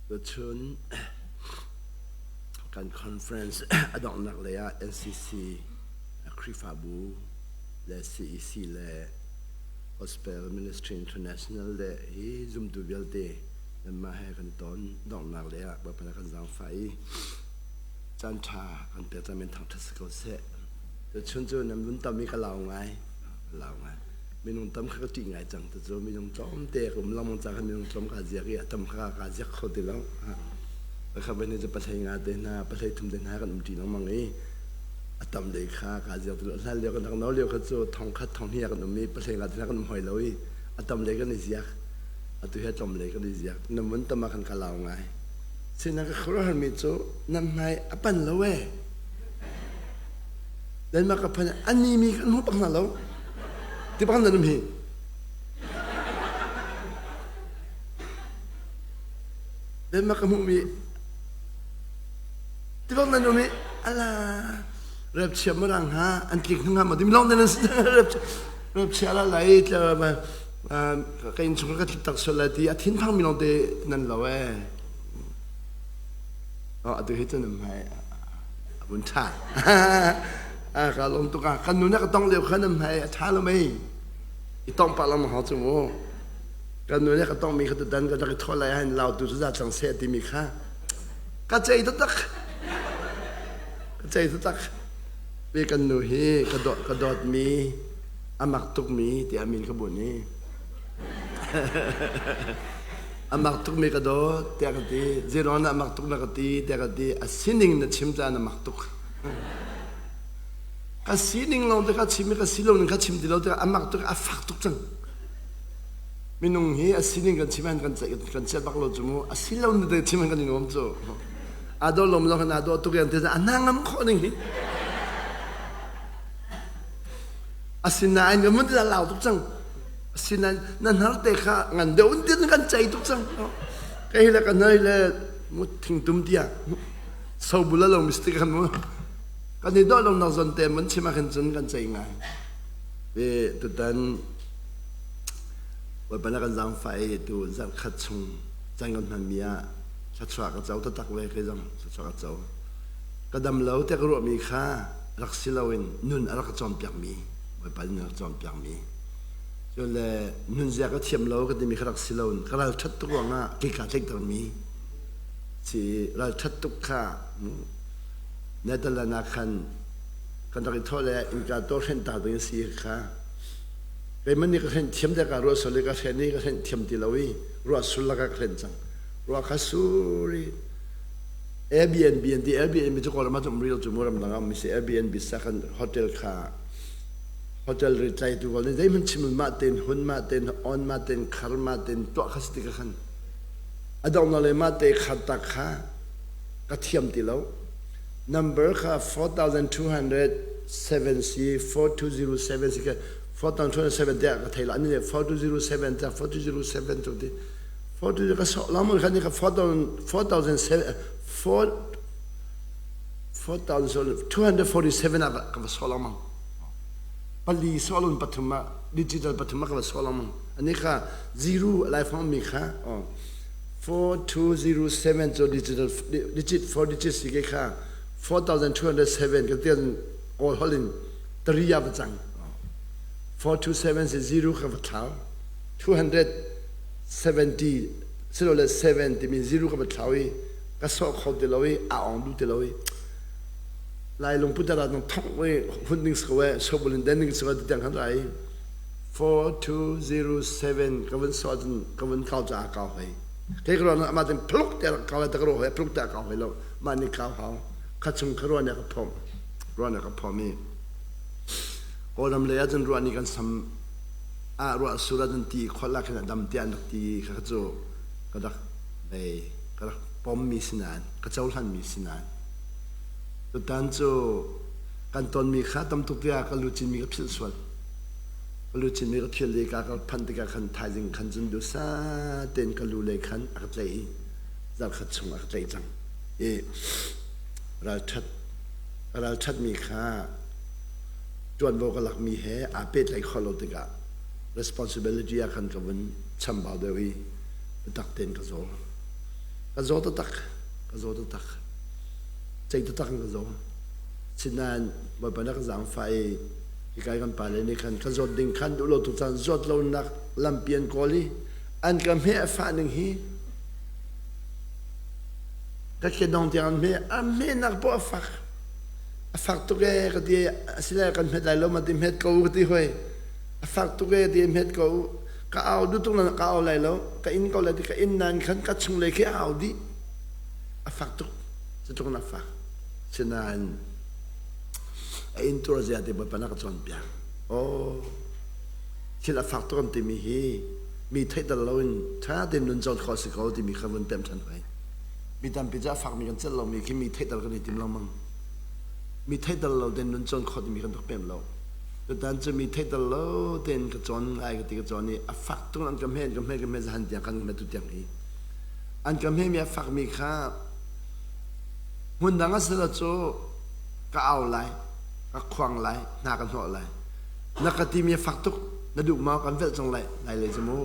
Tuchun kan conference a donghnak lei ah NCC Khrihfabu le CEC le Gospel Ministry International le hi zumtu vialte nanmah he kan ton donghnak lei ah Bawipa kan zaangfah i caan ṭha kan pek cang men thangṭhat si ko seh. Tuchun cu nan vun tam i ka lau ngai. Ka lau ngai. Minung tam kha ka ṭih ngai cang. Tucu minung tlawmte ka um lengmang cang kha minung tlawm kaa ziak i a tam kha kaa ziak kho ti lo. Pakhat voi cu pahlei nga te hna, pahlei thum te hna kan um ṭi lengmang i a tam lei kha kaa ziak ti lo. Hlan lio kan rak no lio kha cu thong khat thong hnih ah kan um i pahlei nga te hna kan um hoi lo i a tam lei kan i ziak. Atu hi a tlawm lei kan i ziak. Na mun tam ah khan ka lau ngai. Sinain ka khuaruahharmi cu nan hmai a pan lo ee. Denmark ka phan ani mi kan hmu bak hna lo. Ti bak nan um hi. Denmark ka hmuh mi ti bak nan um hi ala rep chia marang ha an tlik hna ma dim long nan rep rep chia la lai tla ka in chung ka tlik tak sual lai ti a thin phang mi long te nan lo eh. Oh atu hi cu nan hmai a vun ṭha. A ka lawm tuk ah kan nu na ka tong lio kha nan hmai a ṭha lo mei. I tong pah lengmang hau cu mu. Kan nu nih ka tong mi kha tutan ka rak i thawh lai ahhin lautu cu za cang seh timi kha ka cei taktak. Ka cei taktak. Pi kan nu hi ka dawt ka dawtmi a mak tukmi tiah min ka bunh i A mak tukmi ka dawt tiah ka ti. Zeiruang dah a mak tuk na ka ti tiah ka ti. A sining na chim caan a mak tuk. Ka sining lawng te ka chim i ka si lo ning kha chim ti lo tikah a mak tuk a fak tuk cang. Minung hi a sining kan chim han kan kan chiat bak lo cu mu. A si lo ning te chim han kan i nuam cu. Aa dawh lom lo kan aa dawh tuk yan te a hna ngam khawh ning hi. Asinain ka mun ti lau tuk cang. Asinain na hnar te kha ngan deuh in tin kan cei tuk cang. Kei le ka hnai le mu thingtum tiah sobul a lo mistake kan mu. Kan i dawh lo nak zon te mun chim ah khin cun kan cei ngai. Ve tutan Bawipa na kan zaangfah i tu zarh khat chung caan kan hmanmi ah thluachuah ka co taktak ve kei zong thluachuah ka co. Ka dam lo tiah ka ruahmi kha rak si loin nun a rak ka cawnpiakmi Bawipa nih a rak cawnpiakmi cun le nunzia ka thiam lo ka timi kha rak si loin ka ralṭhat tuk ruangah kei kaa tlaihtermi si ralṭhat tuk kha Netherlands ah khan kan rak i thawh le innka tawh hrenh ta ding si kha keimah nih ka hrenh thiam dek ah ruah sul i ka hren i ka hrenh thiam ti lo i ruah sul lakah ka hrenh cang ruah kha sur i Airbnb an ti. Airbnb cu Kawlram ah cun um rih lo cu mu ramdang ah um mi si. Airbnb sak an hotel kha hotel ri tlaitu ko nih zeihmanh chim mah tein hun mah tein on mah tein khar mah tein tuah kha si ti ka khan a donghnak le mah te khar tak kha ka thiam ti lo. Number kha 4207 si 4207 si ka 4207 tiah ka thei lo. Ani nih 4207 tiah 4207 cu ti 42 ka sawh lengmang khan ka 4247 ah ka va sawh lengmang. Pali sawh lon pathum ah digital pathum ah ka va sawh lengmang. Ani kha zero laifang mi kha 4207 cu digital digit 4 digit si ke kha 4207 ka tian kawl hol in tari ah va cang 427 si zero ka va thlau 200 70 silole 7 timi zero ka va thlau i ka sawh kho ti lo i a ong duh ti lo i lai lungput ah nong thong i hun ding si ko e sobul in den ding si ko ti tiang khan ra i 4207 ka vun sawh cun ka vun kau caah kau hoi kei ka ruah ama tin phluk te kau lai ta ka ruah hoi phluk te kau hoi lo mah ni kau hau kha chung kha ruah ne ka phom ruah ne ka phom i kawlram lei ah cun ruah ni kan sam ah ruah sur ah cun ti kholh ah khin a dam tiah an rak ti kha cu ka rak bei ka rak pommi si nain ka cohlanmi si nain tutan cu kan tonmi kha tam tuk tiah ka luchin mi ka philh sual ka luchin mi ka philh i ka ka phanh tikah khan thaizing khan cun dusa tein ka lu lei khan a ka tlaih i zarkhat chung a ka tlaih cang i ralṭhat ralṭhatmi kha ṭuanvo ka lakmi he aa pehtlaih khawh lo tikah responsibility ah khan ka vun chambau deuh i biatak tein ka zaw. Ka zaw taktak. Ka zaw taktak. Cei taktak in ka zaw. Sinain Bawipa na ka zaangfah i hika i kan pale nih khan ka zawt ding khan duh lo tu caan zawt lonak lampi an kawl i an ka hmeh a fah ning hi ka kedong tiang an hmeh a hmehnak poh a fak a fak tuk ee ka ti asile kan hmet lai lo ma ti hmet ko ka ti hoi a fak tuk ee ti hmet ko ka au duh tuk na ka au lai lo ka in ko lai ti ka in nan khan ka chung lei khi a au dih a fak tuk cutluk in a fak sinain a in tur zia ti Bawipa na ka cawnpiak oh thil a fak tuk an timi hi mi theihter loin ṭha tein nun cawn khawh si ko timi kha vun pemh ṭhan hoi mi tampi cu a fakmi kan celh lomi khi mi theihter kan i tim lengmang mi theihter lo tein nun cawn khawh timi kan rak pemh lo tutan cu mi theihter lo tein ka cawn ngai ka ti ka cawn i a fak tung an ka hme an ka hme ka hme zahan tiang kan hme tu tiang hi an ka hme mi a fakmi kha hmun dang a si lo cu ka au lai ka khuang lai hna ka hnawh lai na ka timi a fak tuk na duh maw kan velh cang lai lai le cu mu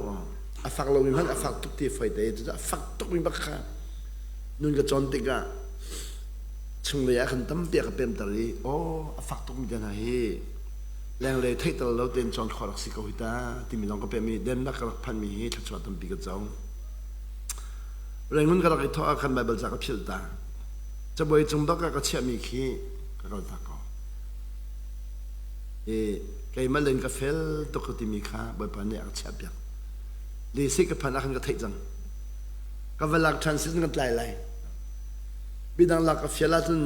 a fak lomi hmanh a fak tuk ti foi te cu a fak tuk mi bak kha nun ka cawn tikah chunglei ah khan tampi a ka pemter i aw a fak tuk mi te hna hi lenglei theihter lo tein cawn khawh rak si ko hi ta timi lawng ka pem i demnak ka rak phanmi hi thluachuah tampi ka co Rangoon ka rak i thawh ah khan Baibal ca ka philh ta cabuai cung bak ah ka chiahmi khi ka kal tak ko i keimah len ka fel tuk ka timi kha Bawipa nih a ka chiahpiak. Lesi ka phan ah khan ka theih cang. Ka va lak ṭhan sin kan tlai lai. Midang lak ka fial ahcun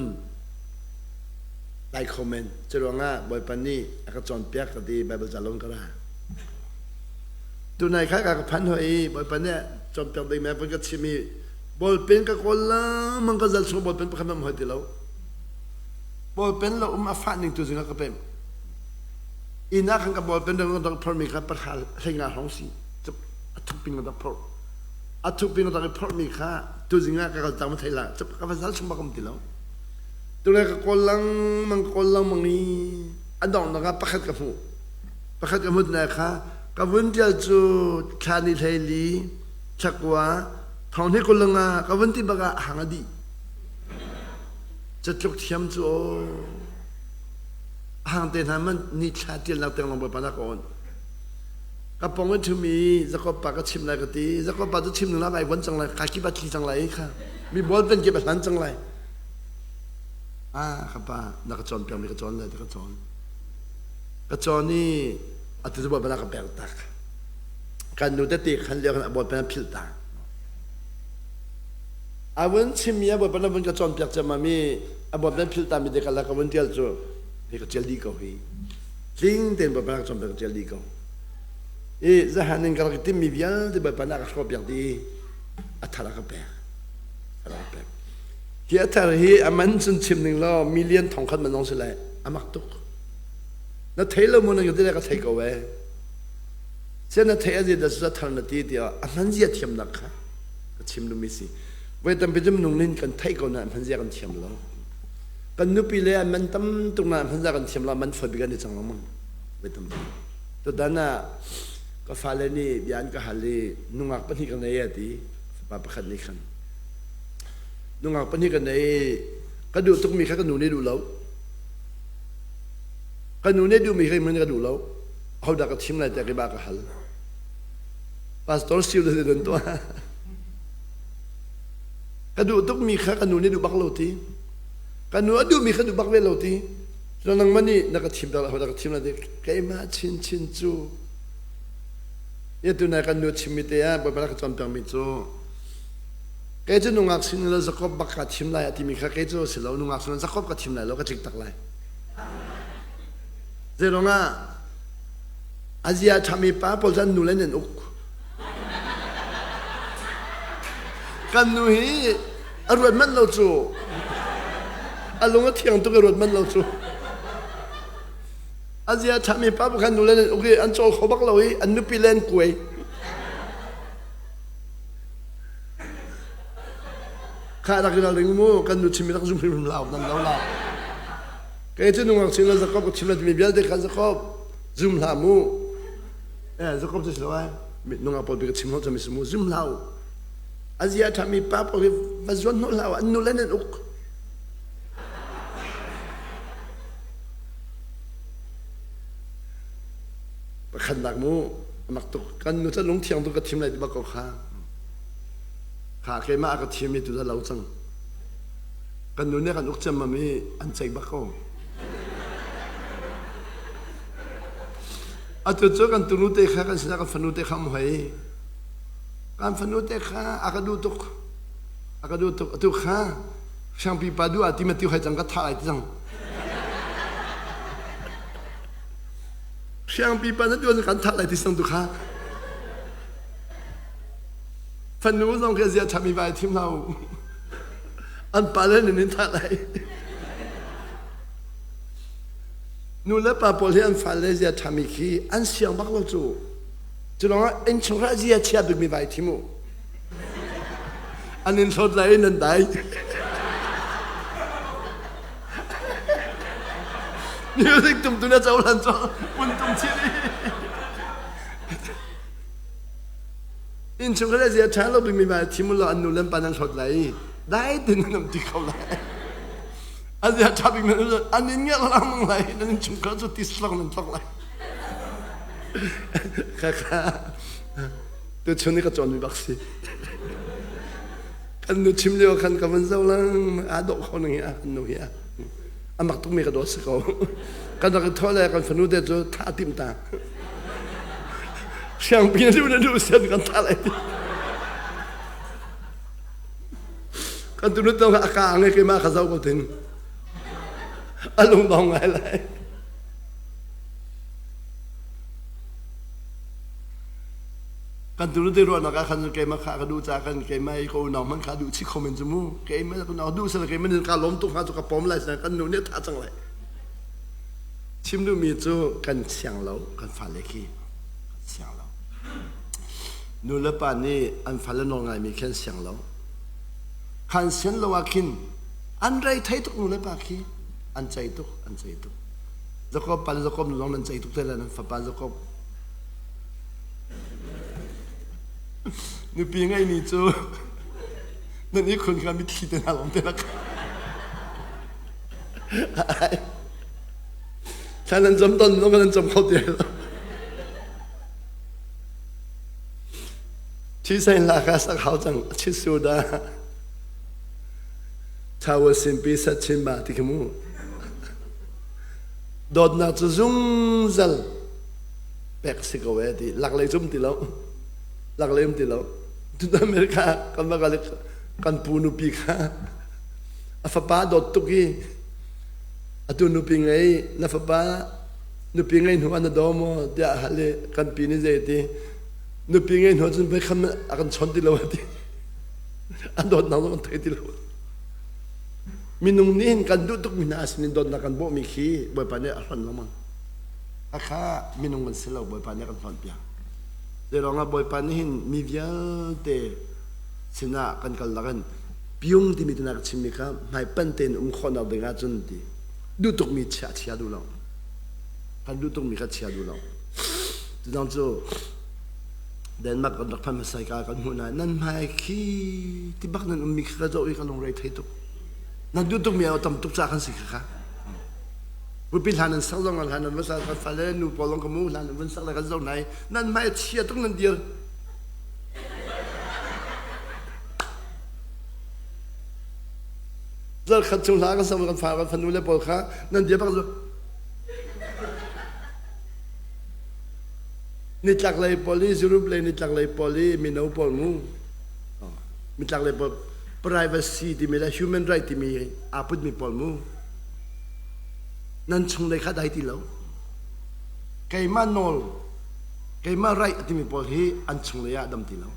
tlai kho men. Curuangah Bawipa nih a ka cawnpiak ka ti Baibal ca lawng ka ra. Tunai kha ka phan hoi i Bawipa nih cawnpiak ding me van ka chim i ballpen ka kawl lengmang ka zal chung ballpen pakhat hmanh hoi ti lo. Ballpen lo um a fah ning tu zingah ka pem. Inn ah khan ka ballpen dang dang phormi kha pahra hleinga hrawng si. A thuk pin ka rak phorh. A thuk pin ka rak i phorhmi kha tu zingah ka kal tang ma thei la. Ka va zal chung bak um ti lo. Tule ka kawl lengmang kawl lengmang i a donghnak ah pakhat ka hmuh. Pakhat ka hmuh na kha ka vun tial cu thla ni hlei li thla thong hnih kul nga ka vun ti bak ah hang a dih. Catluk thiam cu aw hang te hna man ni thla tialnak teng lawng bawipa na ka on. Ka pong in thumi Jakob pa ka chim lai ka ti. Jakob pa cu chim nung lai von cang lai ka ki ba thli cang lai kha. Mi bol pen ki ba hlan cang lai. Ah ka pa na ka cawn piak mi ka cawn lai ka cawn. Ka cawn i atu cu bawipa na ka pek tak. Kan nu tete khan lio kan bol pen philh ta. A vun chimmi a Bawipa na vun ka cawnpiak ciammam i a Bawipa nan philh tami te kha ka vun ṭial cu hi ka ṭial dih ko hi. Tling tein Bawipa na ka cawnpiak ka ṭial dih ko. I zahan in ka rak i timmi vialte Bawipa na ka hrawhpiak dih i a thar a ka pek. A ka pek. Hi a thar hi a man cun chim ning law million thong khat man zong si lai. A mak tuk. Na thei lo mu na ka ti le ka thei ko ee. Sia na thei a zi da cu thar na ti tiah a hman zia thiamnak kha. Ka chim duhmi si. Voi tampi cu minung nih kan theih ko nain hmanzia kan thiam lo. Kan nupi le an man tam tuk nain hmanzia kan thiam lo, man fawi bik an i cang lengmang. Voi tampi. Tutan ah ka fale nih bia an ka hal i nungak pahnih ka nei a ti. Fapa pakhat nih khan. Nungak pahnih ka nei ka duh tukmi kha ka nu nih duh lo. Ka nu nih duhmi kha ka duh lo. Ahodah ka thim lai tiah keimah ka hal. Pastor siu le nan tuah. Ka duh tukmi kha ka nu nih duh bak lo ti. Ka nu a duhmi kha duh bak ve lo ti. Cun nangmah nih na ka thim dah na ka thim la ti. Keimah chinchin cu. Tu nai kan nu chimmi te ah Bawipa ka cawnpiakmi cu kei cu nungak sin lo Jacob bak ka thim lai a timi kha kei cu si lo nungak sin Jacob ka thim lai lo ka tlik tak lai. Zeiruang ah A zia a ṭhami pa pawl cu an nu le an uk. Kan nu hi a ruat manh lo cu. A lung a thiang tuk i ruat manh lo cu. A zia a ṭhami pa pawl kha an nu le an uk i an cawl kho bak lo i an nupi le an kuai. Kha rak i ral ring mu kan nu chimmi rak zum hrimhrim hlah nan lo la. Kei cu nungak sin le Jakob ka chim le timi vialte kha Jakob zum hlah mu. Eh Jakob cu si lo ai. Nungak pawl bi ka chim lo cami si mu zum hlah u. A zia ṭhami pa pawl hi va zuan hnawh hlah u, an nu le nan uk. Pakhatnak mu, a mak tuk. Kan nu cu lungthiang tu ka thim lai ti bak ko kha. Kha keimah a ka thim i tu dah lo cang. Kan nu nih kan uk ciammam i an ceih bak ko. Atu cu kan tunu te kha kan sinah kan fanu te kha um hoi. Kan fanu te kha a ka duh tuk. A ka duh tuk. Atu kha siangpi pa duh ah ti ma ti hoi cang ka thah lai ti cang. Siangpi pa na duh ah kan thah lai ti cang tu kha. Fanu zong khi zia ṭhami vai thim hlah u. An pa le nan in thah lai. Nu le pa pawl hi an fale zia ṭhami khi an siang bak lo cu. Cu lawngah innchungkhar zia chia bikmi vai thim u. An in hlawt lai i nan dai. Music tum tu na cohlan cu pun tum chin i. Innchungkhar le zia ṭha lo bikmi vai thim u law an nu le an pa nan hlawt lai i dai tein nan um ti kho lai. A zia ṭha bik nan an in ngerh lengmang lai nan innchungkhar cu ti slong nan tlok lai. Khakha tuchun i ka cawnmi bak si. Kan nu chim lio khan ka van zoh lang aa dawh kho ning hi a kan nu hi a a mak tukmi ka dawt si ko. Kan rak i thawh le kan fanu te cu thah tim ta. Siangpi na duh na duh sian kan thah lai ti. Kan tunu tong a ka ngai keimah ka zoh ko tin. A lungdong ngai lai. Kan tunu te ruahnak ah khan keimah kha ka duh ca kan keimah i ka unau hmanh kha duh chih kho men cu mu. Keimah ka unau duh sel keimah nih ka lawm tuk hnga cu ka pom lai kan nu nih a thah cang lai. Chim duhmi cu kan siang lo kan fale khi kan siang lo. Nu le pa nih an fale nawl ngaimi khi an siang lo. Khan sian lo ah khin an rei thei tuk nu le pa khi an cei tuk an cei tuk. Jakob pa le Jakob nu zong nan cei tuk te le nan fapa Jakob nupi ngeimi cu nan ihkhun kha mitthli te hna lawng te lak. Thla nan cam ton zong nan cam kho ti lo. Thi sein la kha sak hau cang chisu da chawa simpi sat chin ba ti khi mu. Dawtnak cu zungzal pek si ko e ti lak lei cum ti lo. Lak lei um ti lo. Tun America kan va kal kan pu nupi kha a fapa dawt tuk i atu nupi ngei na fapa nupi ngei hnu ah na daw maw tiah a hal i kan pi nih zei ti nupi ngei hnu cun voi kham a kan chawnh ti lo a ti an dawtnak zong an thei ti lo minung nih hin kan duh tukmi hna sinin dawtnak kan bawhmi khi Bawipa nih a hlonh lengmang akha minung kan si lo Bawipa nih a kan hlonh piak zeiruangah Bawipa nih hin mi vialte sinah kan kal lakin piung timi tina ka chimmi kha hmaipan tein um khawhnak ding ahcun ti duh tukmi chia chia duh lo kan duh tukmi kha chia duh lo tudang cu Denmark kan rak phan hmasai ka kan hmuh na nan hmai khi ti bak nan ummi kha ka zoh i ka lungre thei tuk nan duh tukmi a tam tuk ca kan si kha kha Bupi hlan an sak zong hlan an va sak kan fale nu pawl zong ka mu hlan an van sak le kan zoh nai nan hmai chia tuk nan dir Zarkhat chung hla kan sam kan fa kan fanu le pawl kha nan dia bak zu. Nitlak lei pawl i Europe lei nitlak lei pawl i mino pawl mu. Nitlak lei pawl privacy timi le human right timi aa putmi pawl mu. Nan chung lei kha dai ti lo. Keimah nawl, keimah right timi pawl hi an chung lei ah dam ti lo.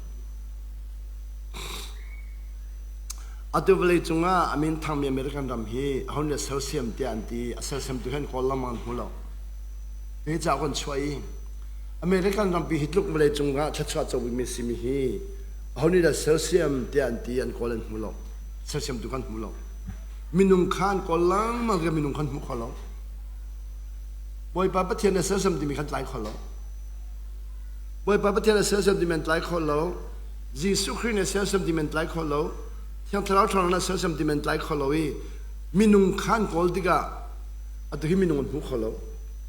Atu vawlei cungah a min thangmi American ram hi aho nih sersiam tiah an ti. A sersiamtu hi an kawl lengmang an hmu lo. Hi cauk an chuah i American rampi hi tluk vawlei cungah thluachuah covimi simi hi aho nih dah sersiam tiah an ti an kawl an hmu lo. Sersiamtu kan hmu lo. Minung kha an kawl lengmang tikah minung kha an hmu kho lo. Bawipa Pathian a sersiam timi khan tlai kho lo. Bawipa Pathian a sersiam timi an tlai kho lo. Jesuh Khrih nih sersiam ti men tlai kho lo, Thiang Thlarau ṭhawnnak nih sersiam ti men tlai kho lo i minung kha an kawl tikah atu hi minung an hmu kho lo.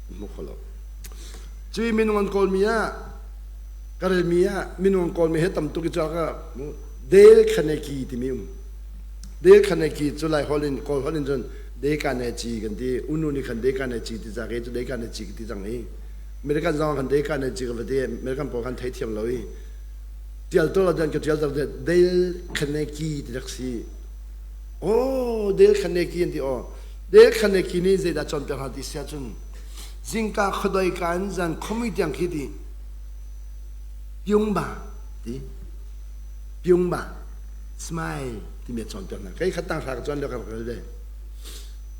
An hmu kho lo. Cui minung an kawlmi ah ka relmi ah minung an kawlmi he tam tuk i cu ka Dale Carnegie timi um. Dale Carnegie cu Lai holh in Kawl holh in cun De Carnegie kan ti. Unu nih khan De Carnegie ti ca ke cu De Carnegie ka ti cang i American zong khan De Carnegie ka va ti. American pawl khan theithiam lo i tial to lo dan ka tial ter Dale Carnegie ti rak si. Oh, Dale Carnegie an ti oh. Dale Carnegie nih zeidah cawnpiak hna ti sia cun zingka khuadoi ka in zan khuamui tiang khi ti pyung ba ti pyung ba smile timi a cawnpiak hna. Kei kha tanghra ka cawn lio ka rak rel ve.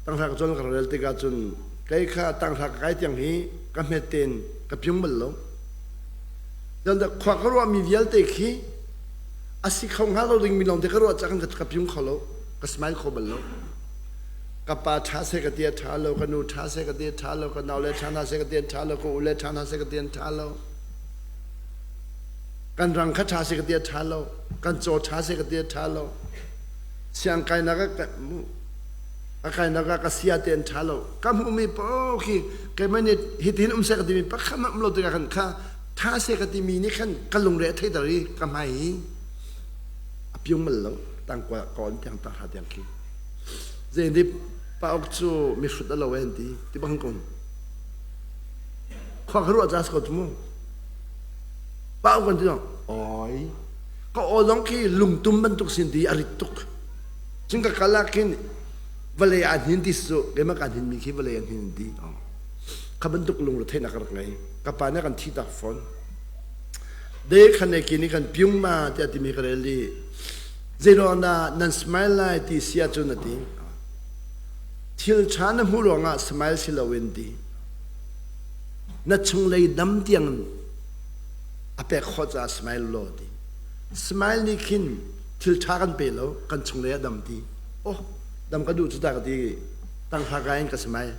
Tanghra ka cawn ka rak rel tikah cun kei kha tanghra ka kai tiang hi ka hmet tein ka pyung bal lo. Khua ka ruahmi vialte khi a si kho hnga lo dingmi lawngte ka ruah cang ka pyung kho lo, ka smile kho bal lo. Ka pa ṭha seh ka ti a ṭha lo, ka nu ṭha seh ka ti a ṭha lo, ka naule ṭha hna seh ka ti an ṭha lo, ka ule ṭha hna seh ka ti an ṭha lo. Kan rang kha ṭha seh ka ti a ṭha lo, kan caw ṭha seh ka ti a ṭha lo. Siang kainak ah a kainak ah ka sia te an ṭha lo. Ka hmuhmi paoh khi keimah nih hitin um seh ka timi pakhat hmanh um lo tikah khan kha ṭha seh ka timi nih khan ka lungre a theiter i ka hmai hi a piung bal lo tangkua ka on tiang tahra tiang khi zei nih pauk cu mihrut a lo an ti ti bang kun khua ka ruah ca ko cu mu pauk kan ti dong oi ka aw zong khi lungtum bantuk sin ti a rit tuk cun ka kal ah khin vawlei aa hnin ti su keimah kaa hnin mi khi vawlei a hnin ti kha bantuk lungre theihnak ka rak ngei ka pa nih kan thi tak fawn de khan e ki nih kan piung ma tiah timi ka rel i zeiruang dah nan smile lai ti si ahcun a ti thil ṭha na hmuh ruangah smile si loin ti na chunglei dam tiang a pek khawh caah smile law ti smile nih khin thil ṭha kan pe lo kan chunglei a dam ti oh dam ka duh cu ta ka ti tanghra ka in ka smile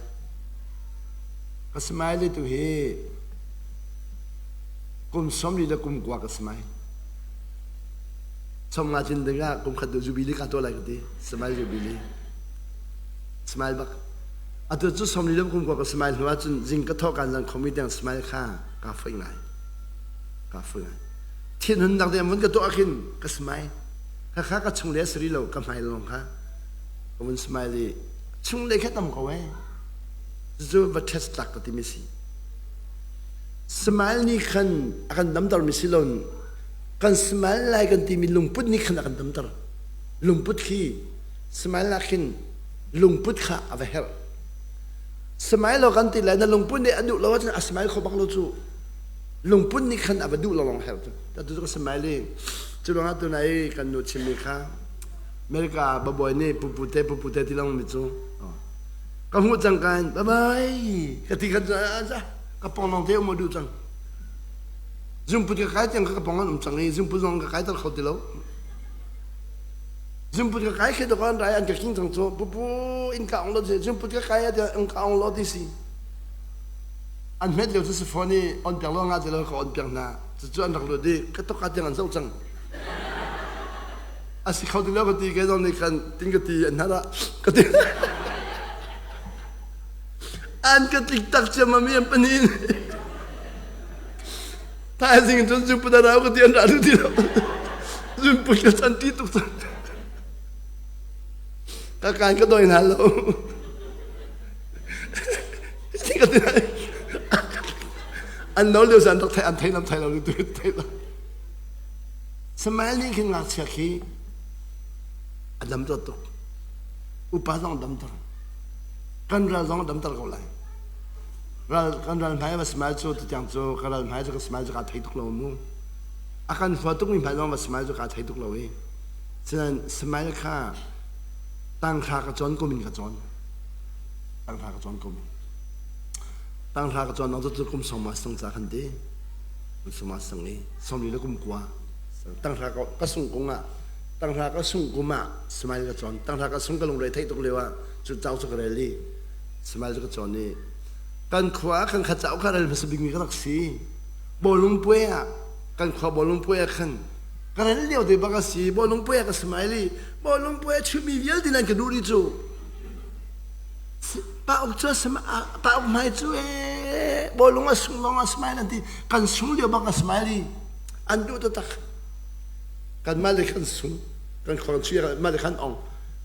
ka smile tu hi kum 40 le kum kua ka smile 50 cin dingah kum khat du jubilee ka tuah lai ka ti smile jubilee smile bak atu cu 40 le kum kua ka smile hnu ahcun zing ka thawh kan zan khomi tiang smile kha ka foi ngai ka foi ngai thinhun nak ding mun ka tuah khin ka smile kha kha ka chung le sari lo ka hmai lawng kha ka vun smile i chung le kha tam ko eh cu va test tlak ka ti mi si Smile nih khan a kan damter mi si lo kan smile lai kan timi lungput nih khan a kan damter. Lungput khi smile ah khin lungput kha a va herh. Smile lo kan ti lai na lungput nih a duh lo ahcun a smile kho bak lo cu. Lungput nih khan a va duh lo lawng herh cu. Atu cu ka smile i cu ruangah tunai kan nu chimmi kha America babawi nih pupute pupute ti lengmang mi cu ka hmuh cang kan bye bye ka ti khan ka pong lawng te um duh cang zungput ka kai tiang ka pong an um cang i zungput zong ka kai ter kho ti lo zungput ka kai khi to kan rai an ka king cang cu pupu in ka ong lo si zungput ka kai a in ka ong lo ti si an hmet lio cu si phone i on piak lo nga ti lo ka on piak hna cucu an rak lut i ka tok tiang an zoh cang a si kho ti lo ka ti ke zong nih khan tin ka ti an hna ka ti an ka tlik tak ciammam i an panin thaizing cun zungput a rau ka ti an ra ti lo zungput ka chan ti tuk cang ka kan ka doi hna lo ka ti an no lio san rak thai an thei lam thai lo tu thei lo Smile nih khin ngakchia khi a dam tuk upa zong damter kan ral zong damter ko lai ral kan ral hmai va smile cu tutiang cu ka ral hmai cu ka smile cu kaa thei tuk lo mu a kan hua tuk mi hmai zong va smile cu kaa thei tuk lo i sinain smile kha tanghra ka cawn kum in ka cawn tanghra ka cawn kum tanghra ka cawn cu kum sawma sung ca khan ti kum sawma sung i sawmli le kum kua tanghra ka sung kung ah tanghra ka sung kum ah smile ka cawn tanghra ka sung ka lungre theih tuk lio ah cu cauk cu ka rel i smile cu ka cawn i kan khua ah kan kha cauk kha rel hmasa bikmi ka rak si bawlung puai ah kan khua bawlung puai ah khan. Ka rel lio te bak a si. Bawlung puai ah ka smile i bawlung puai a chimmi vialte nan ka duh dih cu. Pa uk cu pa uk hmai cu ee bawlung a sung lawng a smile an ti. Kan sung lio bak a smile i an duh taktak. Kanmah le kan sung kan khor chuak mah le khan ong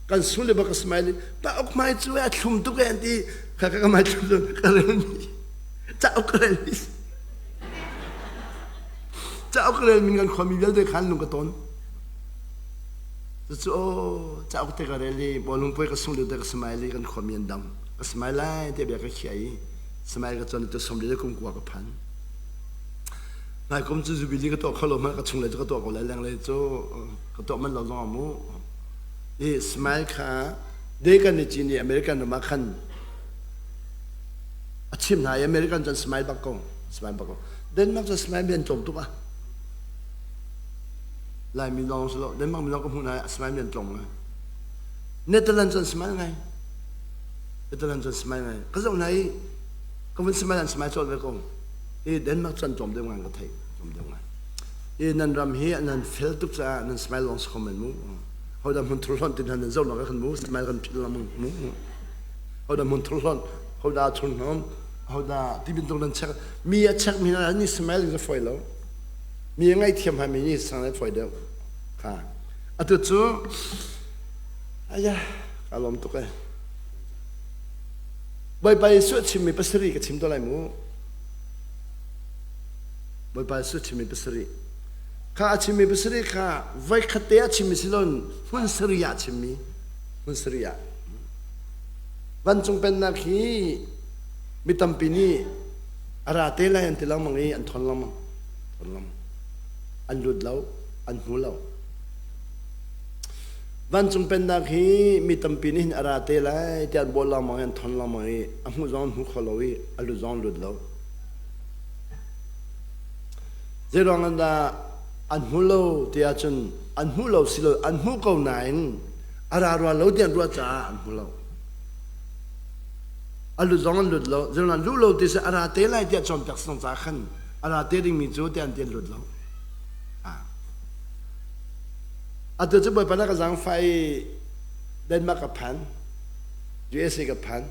kan sung le bak ka smile pa uk hmai cu a thlum tuk e an ti ka ka hmai thlum tuk ka rel mi cauk ka rel mi cauk ka rel min kan khuami vialte khan lung ka ton cucu aw cauk te ka rel i bawlung puai ka sung le te ka smile i kan khuami an dang ka smile lai te bia ka khia i smile ka chon tu som le kum kua ka phan Hmaikum cu Jubilee ka tuah kho lo hmanh ka chunglei cu ka tuah ko lai lenglei cu ka tuah manh lo zong ah mu. I smile kha Dekan i cin i American ram ah khan a chim hna i American cun smile bak ko smile bak ko. Denmark cu smile mi an tlawm tuk ah. Laimi lawng si lo Denmark mi lawng ka hmuh hna i smile mi an tlawm ngai. Netherlands cun smile ngai. Netherlands cun smile ngai. Ka zoh hna i ka vun smile an smile colh ve ko. Hi Denmark cu an tlawm deuh ngai ka theih tlawm deuh ngai. Hi nan ram hi nan fel tuk caah nan smile lawng si kho men mu. Hodah hmun thur hlonh tin nan zoh nak khan mu smile kan philh la mu. Hodah hmun thur hlonh, hodah chun hnom, hodah ti bantuk nan check mi a check mi hna ni smile in foi lo. Mi a ngaihthiam ha mi ni sang le foi deuh. Kha. Atu cu aya ka lawm tuk e. Bawipa Jesuh chimmi pasarih ka chim to lai mu. Bawipa Jesuh chimmi pasarih. Kha a chimmi pasarih kha voikhat te a chimmi si loin hmun sarih ah chimmi. Hmun sarih ah. Vancung pennak hi mi tampi nih a ra te lai an ti lengmang i an thawn lengmang. Thawn lengmang. An lut lo, an hmu lo. Vancung pennak hi mi tampi nih hin a ra te lai tiah an bawl lengmang i an thawn lengmang i a hmuh zong an hmu kho lo i a lut zong an lut lo. Zeiruang ah dah an hmu lo ti ahcun an hmuh lo si lo an hmuh ko nain a ra rua lo ti an ruah caah an hmu lo. A lut zong an lut lo. Zeiruang an luh lo ti si a ra te lai tiah cawnpiak si caah khan a ra te dingmi cu tiah an ti an lut lo. Atu cu Bawipa na ka zaangfah i Denmark ka phan, USA ka phan.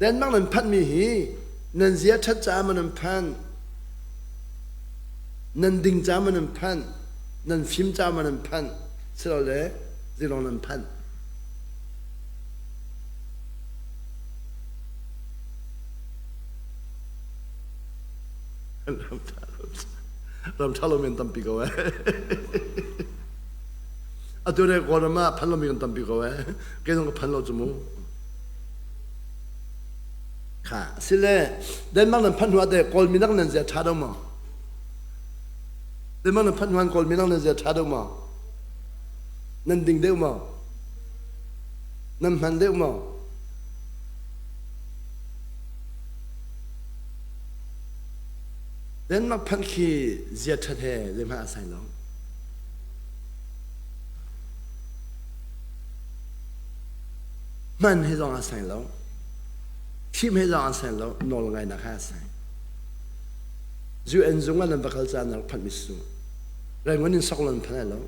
Denmark nan phanhmi hi nan zia ṭhat caah maw nan phanh, nan ding caah maw nan phanh, nan fim caah maw nan phanh, silole zeilawng nan phanh. Ram ṭha lomi an tampi ko eh. Atu ne Kawlram ah phan lomi kan tampi ko eh. Kei zong ka phan lo cu mu. Kha sile Denmark nan phanh hnu ah teh Kawl minak nan zia ṭha deuh maw? Denmark nan phanh hnu ah Kawl minak nan zia ṭha deuh maw? Nan ding deuh maw? Nan hman deuh maw? Denmark phanh khi zia ṭhat he zeihmanh a sai lo. Hman he zong a sai lo. Thim he zong a sai lo. Nawl ngainak he a sai. UN zung ah nan va kal caan rak phanh mi su. Rangoon in sok lo nan phan lai lo.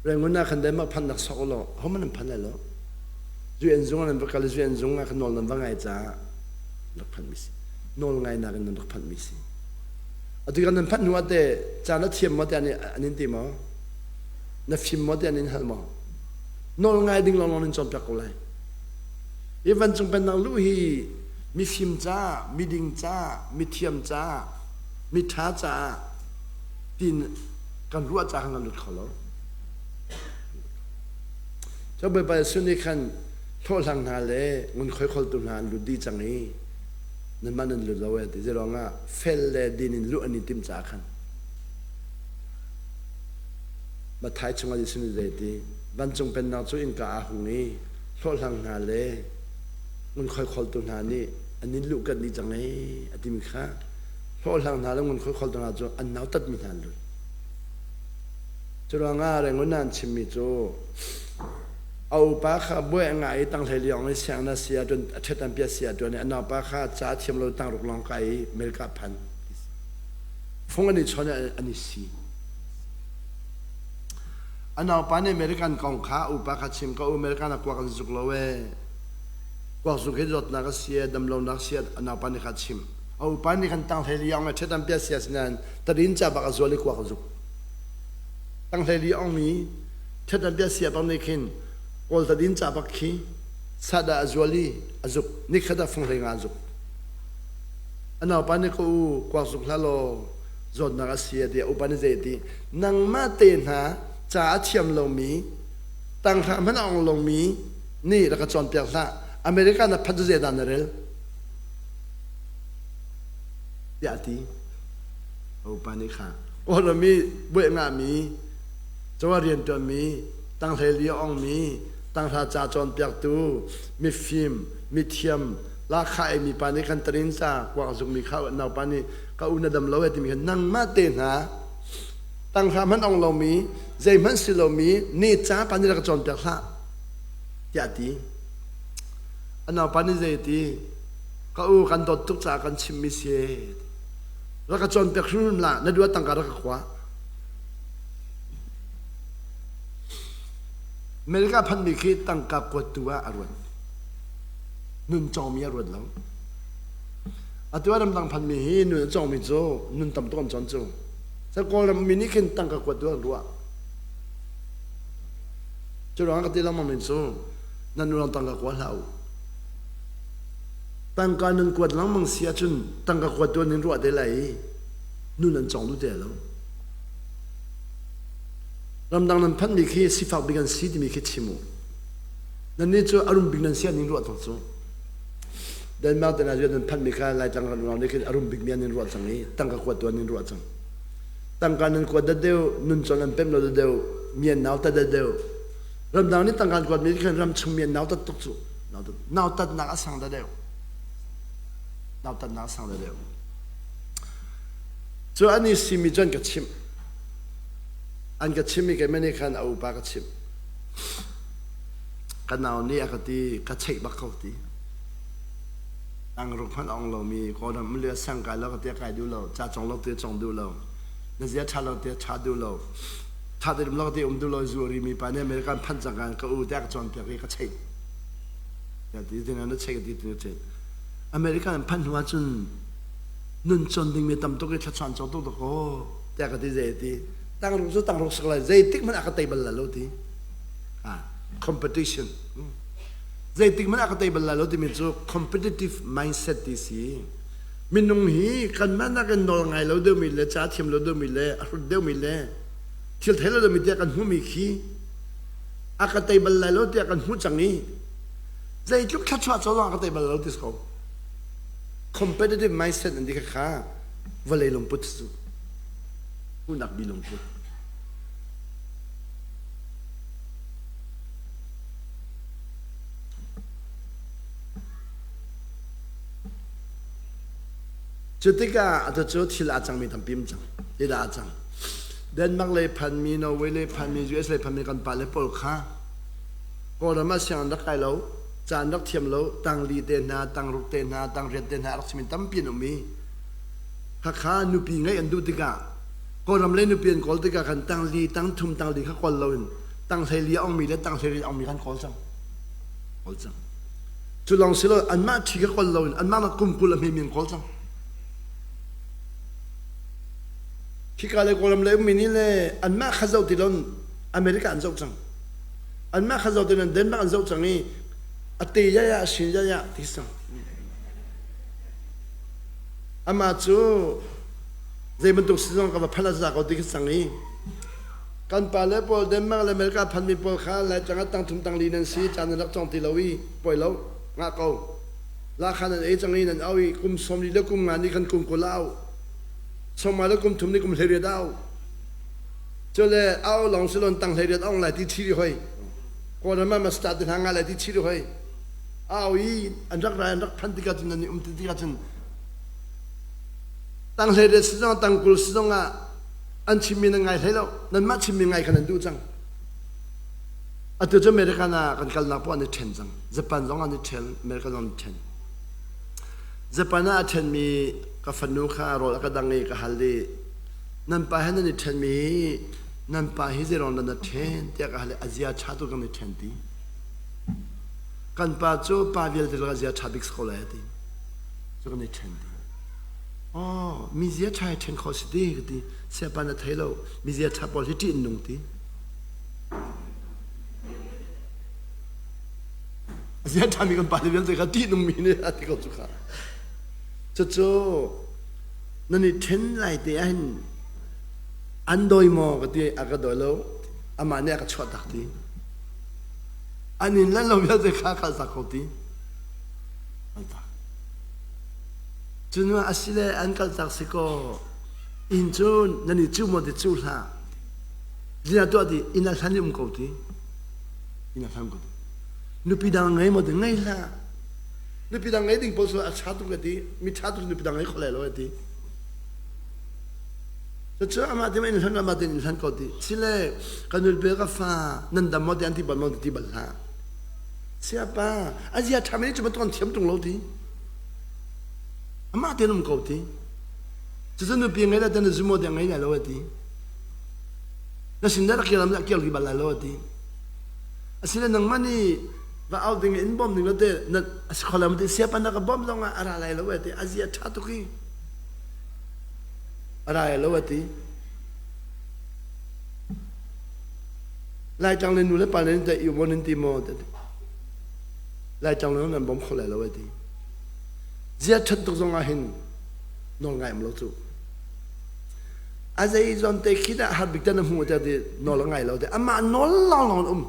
Rangoon ah khan Denmark phanh nak sok lo. Hohmanh nan phan lai lo. UN zung ah nan va kal i UN zung ah khan nawl nan va ngai caah rak phanh mi si. Nawl ngainak in nan rak phanh mi si. Atu kan nan phanh hnu ah teh ca na thiam maw tiah an in ti maw? Na fim maw tiah an in hal maw? Nawl ngai ding lawnglawng nan cawnpiak ko lai. Hi vancung pennak luh hi mifim ca, miding ca, mithiam ca, miṭha caah tin kan ruah ca kan lut kho lo. Cu Bawipa Jesuh nih khan hlawhhlang hna le ngunkhuai kholtu hna an lut dih cang i nanmah nan lut lo e ti zeiruangah fel le din in luh an i timh caah khan Matthai chungah Jesuh nih zei ti vancung pennak cu innka aa hung i hlawhhlang hna le ngunkhuai kholtu hna nih an in luh kanh dih cang e a timi kha hlawhhlang hna le ngunkhuai kholtu hna cu an nautatmi hna an lut. Curuangah Rangoon ah an chimmi cu a upa kha buai a ngah i tanghlei liang i sianginn a si ahcun a ṭhet an piah si ahcun a naupa kha ca a thiam lo tangruk lawng kai i America phan. Fung an i chawn i an i si. A naupa nih American kong kha a upa kha chim ko. American ah kuak an zuk lo ee. Kuak zuk hi zawtnak a si ee, damlonak a si ee, a naupa nih kha a chimh. A upa nih khan tanghlei li ong le ṭhet an piah sia sinain tarin ca bak a zual i kuak a zuk. Tanghlei li ong mi ṭhet an piah sia bak nih khin Kawl tadin ca bak khi sahdah a zual i a zuk. Nikhat ah funghlei nga a zuk. A naupa nih ka u kuak zuk hlah law zawtnak a si a ti. A upa nih zei a ti? Nangmah te hna ca a thiam lomi, tanghra hmanh a ong lomi nih rak ka cawnpiak hlah. America na phanh cu zeidah na rel? Tiah a ti. A upa nih kha Kawlram i buai a ngahmi, cawa rianṭuanmi, tanghlei li a ongmi, tanghra ca cawnpiaktu, mifim, mithiam, lahkhah eimi pa nih khan tarin ca kuak zukmi kha naupa nih ka u na dam lo e timi khan nangmah te hna tanghra hmanh ong lomi zeihmanh si lomi ne ca pa nih rak ka cawnpiak hlah tiah a ti. A naupa nih zei a ti? Ka u kan dawt tuk caah kan chimmi si rak ka cawnpiak hrimhrim hlah na duh ah tangka rak ka kua. America phanmi khi tangka kuattu ah a ruat. Nun cawngmi a ruat lo. Atu ah ramdang phanmi hi nun a cawngmi cu nun tam tuk an cawn cu. Sa Kawlram mi nih khin tangka kuattu an ruah. Cu ruangah ka ti lengmang mi cu nan unau tangka kua hlah u. Tangka nan kuat lengmang si ahcun tangka kuattu an in ruah te lai i nun an cawng duh te lo. Ramdang nan phanhmi khi sifak bik an si timi khi chim u. Nannih cu a rum bik nan si an in ruah cang cu. Denmark te hna nan phanhmi kha Laitlang ram lawng nih khin a rum bikmi an in ruah cang i tangka kuattu an in ruah cang. Tangka nan kuat dat deuh, nun cawn an pemh lo dat deuh, mi an nautat dat deuh. Ramdang nih tangka an kuatmi nih khan ram chung mi an nautat tuk cu. Nautatnak a sang da deuh. Nautatnak a sang da deuh. Cu an i simi cu an ka chimh. An ka chimh i keimah nih khan a upa ka chimh. Ka nau nih a ka ti, ka cheih bak ko ti. Tangruk hmanh a ong lomi Kawlram le sang kai lo ka tia kai duh lo, ca cong lo te cong duh lo, na zia ṭha lo te ṭha duh lo, ṭha te um lo te um duh lo zu ri mi pa nih American phanh cang kan ka u tiah ka cawnpiak i ka cheih. Tiah ti tin na cheih ka ti tin ka cheih. American phanh hnu ahcun nun cawn ding mi tam tuk i thlachuan cawk tuk tuk aw tiah ka ti zei ti tangruk cu tangruk sak lai zeitik hmanh a ka tei bal la lo ti ah competition zeitik hmanh a ka tei bal lai lo timi cu competitive mindset ti si minung hi kanmah nakin nawl ngai lo deuhmi le ca thiam lo deuhmi le a hrut deuhmi le thil thei lo deuhmi tiah kan hmuhmi khi a ka tei bal lai lo tiah kan hmuh cang i zeitluk thluachuah co zong a ka tei bal lo ti si ko competitive mindset an ti kha kha vawlei lungput cu hmuhnak bi lungput Cu tikah atu cu thil aa cangmi tampi um cang. Hidah aa cang. Denmark lei phanmi, Norway lei phanmi, US lei phanmi kan pale pawl kha Kawlram ah sianginn rak kai lo, ca an rak thiam lo, tangli te hna, tangruk te hna, tangriat te hna a rak simi tampi an um i khakha nupi ngeih an duh tikah Kawlram lei nupi an kawl tikah khan tangli, tangthum, tangli kha kawl loin tanghleili a ongmi le tanghleiri a ongmi khan kawl cang. Kawl cang. Cu lawng si lo anmah ṭhi kha kawl loin anmah nak kum 20 a hmemi an kawl cang. Khika le Kawlram lei ummi nih le anmah kha zoh ti loin America an zoh cang. Anmah kha zoh ti loin Denmark an zoh cang i a te ya a sin ya ya ti cang. Amah cu zei bantuk si zong ka va phanh a za ko ti khi cang i kan pale pawl Denmark le America phanmi pawl kha Laitlang ah tangthum tangli nan si caan nan rak cawng ti lo i poi lo ngah ko la kha nan ei cang i nan au i kum 40 le kum nga nih khan kum 20 au 50 le kum thum nih kum 18 au cule au lawng si lon tang 18 ong lai ti thi ri hoi Kawlram ah master te hna nga lai ti thi ri hoi au i an rak rai an rak phan tikah cun nan i um ti tikah cun tang 18 si zong tang 20 si zong ah an chimmi nan ngai hlei lo nanmah chimmi ngai kha nan duh cang atu cu American ah kan kalnak poah an i ṭhen cang Japan zong an i ṭhen American zong an i ṭhen Japan ah a ṭhenmi ka fanu kha rawl a ka dang i ka hal i Nan pa he nan i ṭhenmi hi nan pa hi zeiruang dah na ṭhen tiah ka hal i a zia ṭha tuk kan i ṭhen ti. Kan pa cu pa vialte lakah zia ṭha bik si ko lai a ti. Cu kan i ṭhen ti. Oh, mi zia ṭha hi ṭhen khawh si ti ka ti. Siapa na thei lo, mi zia ṭha pawl hi ṭih an nung ti. A zia ṭhami kan pa le vialte kha ṭih nungmi nih a ti ko cu kha. Cucu nan i ṭhen lai te ahhin an dawi maw ka ti a ka dawi lo amah nih a ka chuah tak ti an in lan lo vialte kha kaltak ko ti kaltak cun asile an kaltak si kaw inn cu nan i cu maw ti cu hlah zina tuah ti inn a hlan i um ko ti inn a hlan ko ti nupi dang ngei maw ti ngei hlah nupi dang ngei ding pawl cu a ṭha tuk ti mi ṭha tuk nupi dang ngei kho lai lo ti cucu amah te in hlan amah te in hlan ko ti sile kan nulpe ka fa nan dam maw ti an ti bal maw ti bal hlah siapa azia ṭha mei cu bantuk an thiam tung lo ti amah te um ko ti cucu nupi ngei la te na zumo te ngei lai lo ti na sin da rak lam rak ri bal lai lo ti asile nangmah nih va au ding in bawm ding te na kholam te siapa na ka bawm zong ah a ra lai lo ti azia ṭha tuk hi a ra lo ti Laitlang le nu le pa nan te i nan ti maw Laitlang le nan bawm kho lai lo ti zia ṭhat tuk zong ah hin nawl ngai am lo cu a zei zawn te khi dah har bik te na hmu te ti nawl a ngai lo te amah nawl lawng lawng um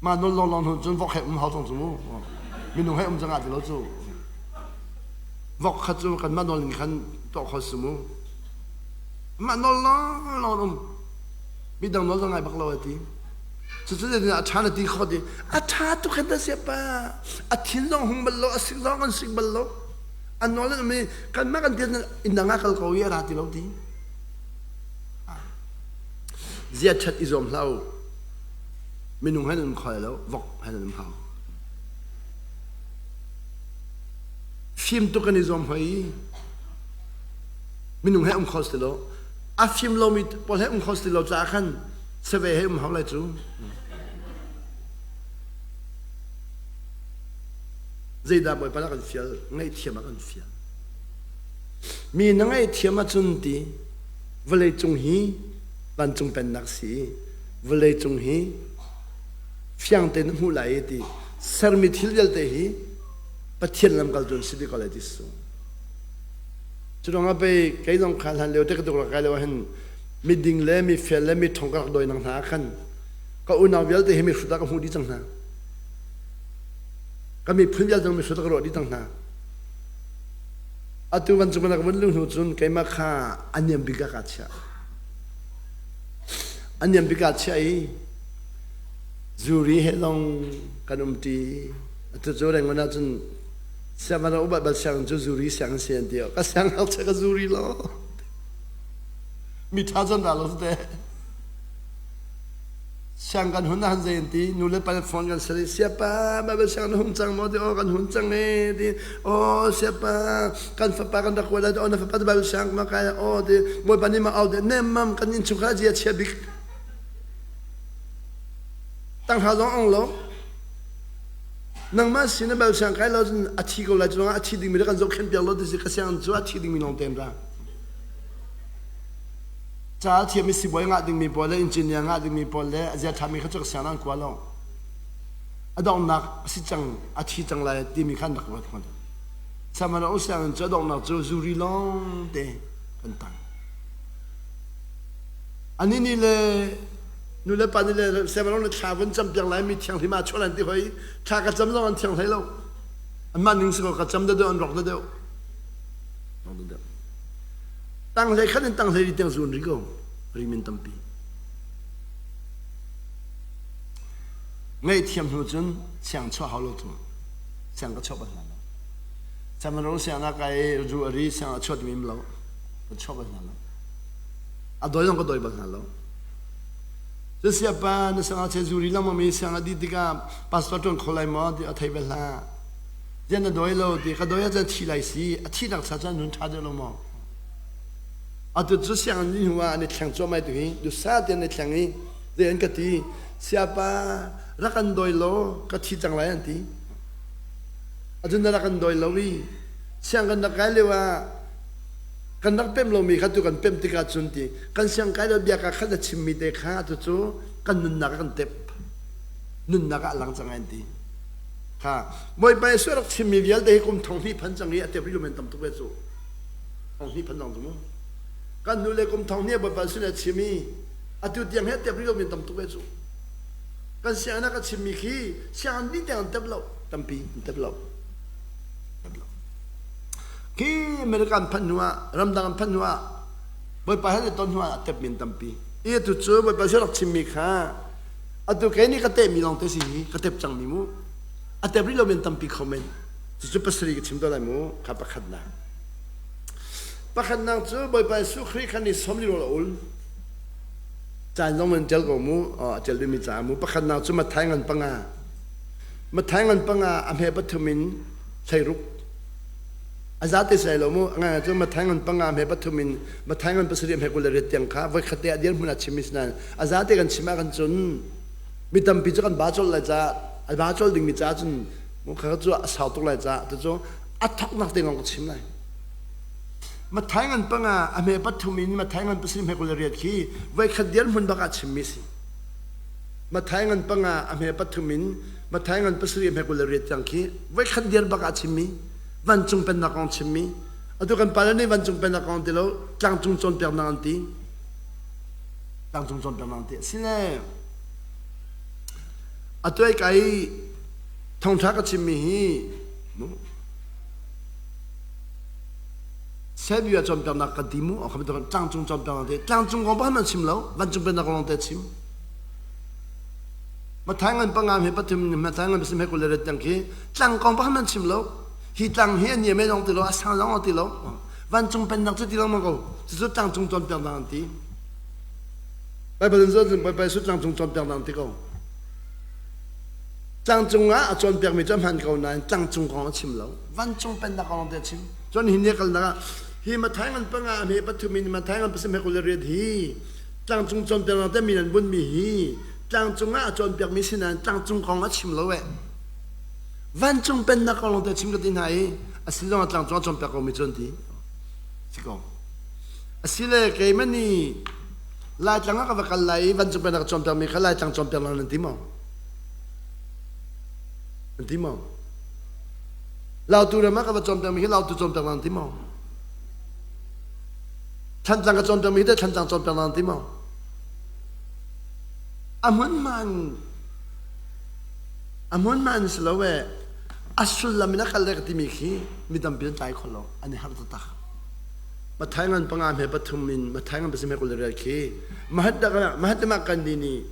mah nawl lawng lawng cun vok he um hau cang cu mu minung he um cang ah ti lo cu vok kha cu kanmah nawl in khan tuah kho si mu mah nawl lawng lawng um midang nawl ngai bak lo a ti cucu a ṭha na ti kho ti a ṭha tuk hin ta siapa a thin zong hung bal lo a sik zong kan sik bal lo a nawl in um i kanmah kan tian inn dang ah kal ko i a ra ti lo ti zia ṭhat i zuam hlah u minung he nan um kho lo vok he nan um hau fim tuk kan i zuam hoi minung he um kho si lo a fim lomi pawl he um kho si lo caah khan seve he um hau lai cu zeidah Bawipa na kan fial ngaihthiam a kan fial mi na ngaihthiam ahcun ti vawlei cung hi vancung pennak si vawlei cung hi fiang tein na hmuh lai i ti sermi thil vialte hi Pathian lamkaltu an si dih ko lai ti su cu ruangah pei kei zong kha hlan lio te ka tuk rak kai lio hin miding le mifel le miṭhawng ka rak dawi nang hna ah khan ka unau vialte hi mihrut ah ka hmuh dih cang hna ka miphun vialte mihrut ah ka ruah dih cang hna atu vancung ka vun luh hnu cun keimah kha a niam bik ah kaa chiah a niam bik ah chiah i zuri he zong kan umṭi atu cu Rangoon ah cun sianginn ah upat bal sianginn cu zuri sianginn si an ti ka siangngakchia ka zuri lo mi ṭha cun dah lo te siang kan hun han zei an ti nu le pa phone kan sal i siapa Bible siang na hung cang maw ti aw kan hun cang e ti aw siapa kan fapa kan rak kuat aw na fapa Bible siang ma kai aw ti Bawipa nih ma au de nem mam kan inn chungkhar zia chia bik tang hra zong ong lo nangmah sin na Bible siang kai lo cun a thi ko lai cu a thi dingmi kan zohkhenh piak lo ti si ka siang cu a thi dingmi lawng tem ra Ca a thiammi sibawi ngah dingmi pawl le engineer ngah dingmi pawl le a zia ṭhami kha cu ka siang an kua lo. A donghnak a si cang, a thi cang lai timi kha an rak ruat hmasa. Sihmanhsehlaw sianginn cu a donghnak cu zuri lawng te kan tang. Ani nih le nu le pa nih le sianginn le thla vun cam piak lai mi thianghlim ah chuah lan ti hoi thla ka cam zong an thiang hlei lo. Anmah ning si ko ka cam deuh an rawk deuh. Rawk deuh. Tanghlei khat in tanghlei ri tiang zuan ri ko. Rimin tampi. Ngaihthiam hnu cun siang chuah hau lo tu. Siang ka chuah bal hna lo. Samaro siang na kai ru a ri siang a chuat mim lo. Ka chuah bal hna lo. A doi zong ka doi bal hna lo. Cu siapa na siang a che zuri lang mi siang a di tikah pastor tuan kho lai maw ti a thei bal hlah. Zian na doi lo ti ka doi ah cun thi lai si a thi nak cha cun nun ṭha deuh lo maw? Atu cu sianginn dih hnu ah an i thleng cuahmah tu hi dusa te an i thleng i zei an ka ti siapa rak kan dawi law ka thi cang lai an ti. Atu na rak kan dawi lo i siang kan rak kai lio ah kan rak pem lomi kha tu kan pem tikah cun ti kan siang kai lo bia ka khat a chimmi te kha atu cu kan nunnak ah kan tep nunnak ah a lang cang ai an ti. Kha Bawipa Jesuh rak chimmi vialte hi kum thong hnih phan cang i a tep rih lo men tam tuk ve cu. Thong hnih phan cang cu mu. Kan hnu le kum thong hnih Bawipa sin a chim i atu tiang hi a tep rih lo men tam tuk ve cu. Kan sianginn ah ka chimmi khi sianginn dih tiang an tep lo tampi an tep lo. Tep lo. Khi America an phanh hnu ah ramdang an phanh hnu ah Bawipa he an i ton hnu ah a tep men tampi. I atu cu Bawipa sin rak chimmi kha atu kei nih ka tehmi lawng te si hi ka tep cangmi mu a tep rih lo men tampi kho men cucu pasarih ka chim to lai mu kha pakhatnak pakhatnak cu Bawipa Jesuh Khrih khan ni som li rawl a ul caan zong nan ṭial ko mu a ṭial dingmi ca mu pakhatnak cu Matthai ngan panga Matthai ngan panga a hme pathum in 16 a zate sai lo mu ngai cu Matthai ngan panga hme pathum in Matthai ngan pasarih hme 28 tiang kha voikhat te a dir hmun ah chimmi si nain a zate kan chim ah kan cun mi tampi cu kan ba colh lai ca a ba colh dingmi ca cun kha cu a sau tuk lai ca tu cu a thoknak te lawng ka chim lai Matthai ngan panga a hme pathum in Matthai ngan pasarih hme 28 khi voikhat dir hmun bak ah chimmi si Matthai ngan panga a hme pathum in Matthai ngan pasarih hme 28 tiang khi voikhat dir bak ah chimmi vancung pennak kong chimmi atu kan pale nih vancung pennak kong ti lo tlangcung cawnpiaknak an ti tlangcung cawnpiaknak an ti sile atu ai kai thongtha ka chimmi hi Serbia cawnpiaknak kan ti mu tlangcung cawnpiaknak ti tlangcung kong pakhat man chim lo vancung pennak kong te chim Matthai ngan panga he pathum Matthai ngan pasim he 28 tiang khi tlang kong pakhat man chim lo hi tlang hi a niam zong ti lo a sang zong ti lo vancung pennak cu ti lengmang ko cucu tlangcung cawnpiaknak an ti Baibal in zoh Baibal su tlangcung cawnpiaknak an ti ko tlangcung ah a cawnpiakmi cu a hman ko nain tlangcung kong a chim lo vancung pennak kong te a chim cun hi ni kalnak ah hi Matthai ngan panga a hme pathum in Matthai ngan pasim he 28 hi tlangcung cawnpiaknak te min an bunmi hi tlangcung ah a cawnpiakmi si nain tlangcung kong a chim lo eh vancung pennak kong lawng te chim ka ti hna i a si zong ah tlangcung a cawnpiak komi cu an ti si ko asile keimah nih Laitlang ah ka va kal lai i vancung pennak a cawnpiakmi kha Laitlang cawnpiak lang nan ti maw nan ti maw Lautu ram ah ka va cawnpiakmi hi Lautu cawnpiak lang nan ti maw Thlantlang ka cawnpiakmi hi teh Thlantlang cawnpiak lang nan ti maw a hmunhma in a hmunhma in si lo e a sullam in a kal le ka timi khi mi tampi an tlai kho lo an i harh taktak Matthai ngan panga hme pathum in Matthai ngan pasim he 28 khi Mahatma Gandhi nih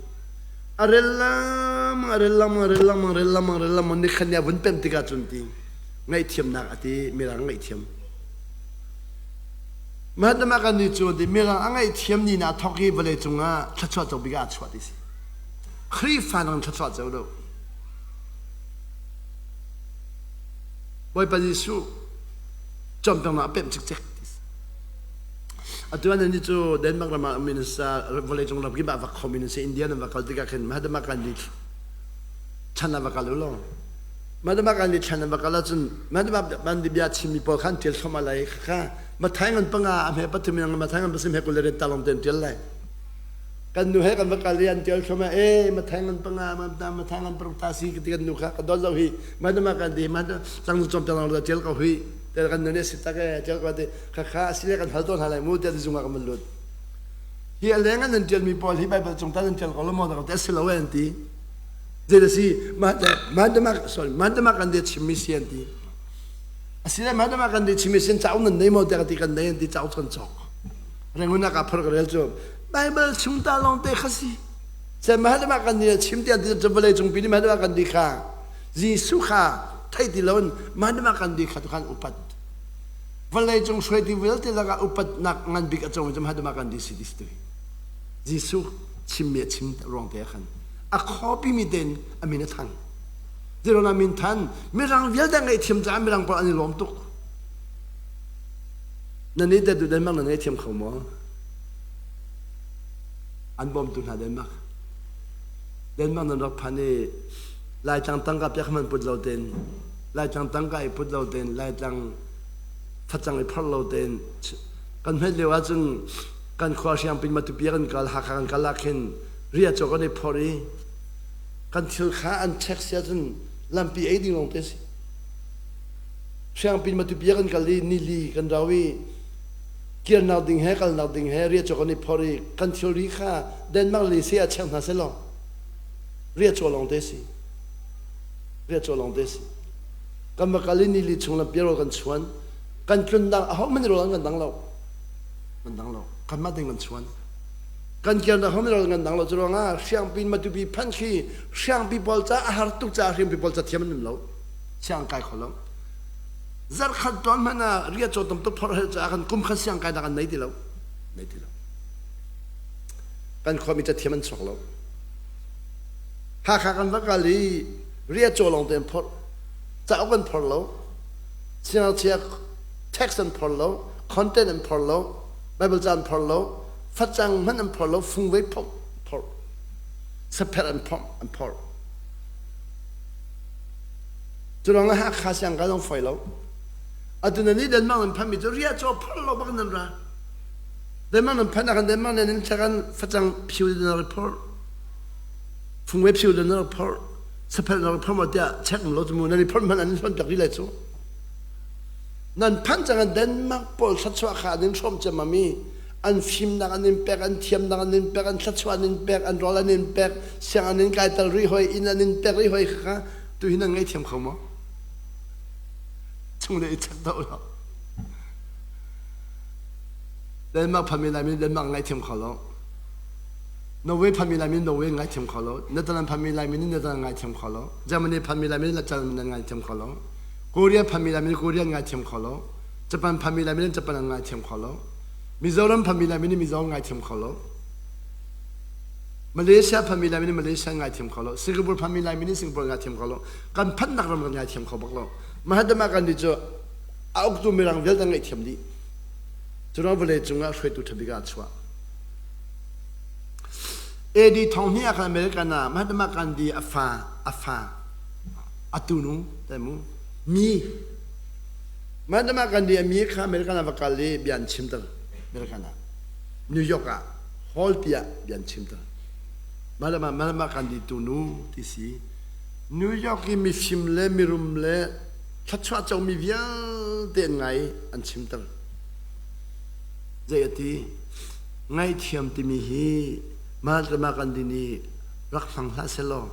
a rel lam a rel lam a rel lam a rel lam a rel lam ni khan ya vun pem tikah cun ti ngaihthiamnak a ti mirang ngaihthiam Mahatma Gandhi cu ti mirang a ngaihthiam ni na thok i vawlei cungah thluachuah cawk bik ah a chuah ti si Khrihfa nang thluachuah ceu do Bawipa Jesuh cawnpiaknak a pemh cikcek ti si atu an ni cu Denmark ram ah minister vawleicung ram kip ah vak khomi nan si India nan va kal tikah khin Mahatma Gandhi chan ah va kal u law Mahatma Gandhi chan ah va kal ahcun Mahatma Gandhi bia chimmi pawl kha an ṭial thluahmah lai kha Mathai ngan panga a hme pathum in Mathai ngan pasim he 28 talong te an ṭial lai kan nu he kan va kal i an ṭial thluahmah e Mathai ngan panga Mathai ngan paruk ta si ti kan nu kha ka don zo hi Mahatma Gandhi tlang cawnpiak lo ṭial ko hui te kan nu nih si tak e ṭial ko ti kha kha asile kan hal tawn hna lai mu tiah zung ah kan van lut hi a leng an ṭialmi pawl hi Bible cung tan an ṭial ko lo maw te a si lo e an ti zei da si Mahatma sorry Mahatma Gandhi chimmi si an ti asile Mahatma Gandhi chimmi sin cauk nan nei maw tiah ka ti kan nei an ti cauk kan cawk Rangoon ah ka phar ka rel cu Bible chung ta lawng te kha si se Mahatma Gandhi chim tiah ti cu vawlei cung pi nih Mahatma Gandhi kha Jesuh kha theih ti loin Mahatma Gandhi kha tu khan upat vawlei cung hruaitu vialte lakah upatnak ngan bik a comi cu Mahatma Gandhi si ti si Jesuh chimmi a chim ruang te khan a khawpi mi tein a min a thang Zirona min than mirang vialte ngaihthiam caah mirang pawl an i lawm tuk. Nan nih teh tu Denmark nan ngaihthiam kho maw? An bawmtu hna Denmark. Denmark nan rak phan i Laitlang tangka piak hman put lo tein Laitlang tangka i put lo tein Laitlang facang i phorh lo tein kan hmet lio ahcun kan khua Hriangpin Matupi kan kal Hakha kan kal ah khin riahcaw kan i phorh i kan thil kha an check si ahcun lampi ei ding lawng te si. Hriangpin Matupi kan kal i nili kan rau i kirnak ding he kalnak ding he riahcaw kan i phorh i kan thilri kha Denmark le se ah check hna selaw riahcaw lawng te si. Riahcaw lawng te si. Kan va kal i nili chung lampi rawl kan chuan. Kan tlunnak ahohmanh rawl an kan dang lo. Kan dang lo. Kanmah ding kan chuan. Kan kirnak ahohmanh rawl an kan dang lo. Cu ruangah Hriangpin Matupi phanh khi Hriangpi pawl ca a har tuk caah Hriangpi pawl ca thiam an um lo. Siang kai kho lo. Zarkhat tuan hmanh ah riahcaw tam tuk phorh hel caah kan kum khat siang kai nak an nei ti lo. Nei ti lo. Kan khuami cathiam an chuak lo. Hakha kan va kal i riahcaw lawng te an phorh. Cauk an phor lo. Siangngakchia text an phor lo. Content an phor lo. Bible ca an phor lo. Facang hmanh an phor lo. Fungvei phorh phorh. Sapherh an phorh an phorh. Cu ruangah Hakha siangkai zong fawi lo. Atu nan i Denmark nan phanmi cu riahcaw phorh lo bak nan ra. Denmark nan phanh ah khan Denmark nan in thek an facang phiu nan rak phorh. Fungve phiu nan rak phorh. Sapherh nan rak phorh maw tiah check um lo cu mu nan i phorh hmanh an in hlonh piak rih lai cu. Nan phanh cang ah Denmark pawl thluachuah kha an in hrawm ciammam i an fimnak an in pek, an thiamnak an in pek, an thluachuah an in pek, an rawl an in pek, siang an in kaiter rih hoi, inn an in pek rih hoi kha tu hi nan ngaihthiam kho maw? Chung le i check do lo. Denmark phami Laimi Denmark ngaithiam kho lo. Norway phami Laimi Norway ngaithiam kho lo. Netherlands phami Laimi nih Netherlands ngaithiam kho lo. Germany phami Laimi nih Germany ngaithiam kho lo. Korea phami Laimi nih Korea ngaithiam kho lo. Japan phami Laimi nih Japan ngaithiam kho lo. Mizoram phami Laimi nih Mizo ngaithiam kho lo. Malaysia phami Laimi nih Malaysia ngaithiam kho lo. Singapore phami Laimi nih Singapore ngaithiam kho lo. Kan phannak ram kan ngaithiam kho bak lo. Mahatma Gandhi cu a uktu Mirang vialte ngaihthiam dih. Cu ruang vawlei cungah hruaitu ṭhabik ah a chuah. AD thong hnih ah khan American ah Mahatma Gandhi a fa a fa a tunu mu mi Mahatma Gandhi a mi kha American ah va kal i bia an chimter American ah New York ah hall pi ah bia an chimter Mahatma Mahatma Gandhi tunu ti si New York i mifim le mirum le thluachuah comi vialte an ngai an chimter zei a ti ngaihthiam timi hi Mahatma Gandhi nih rak hmang hlah selaw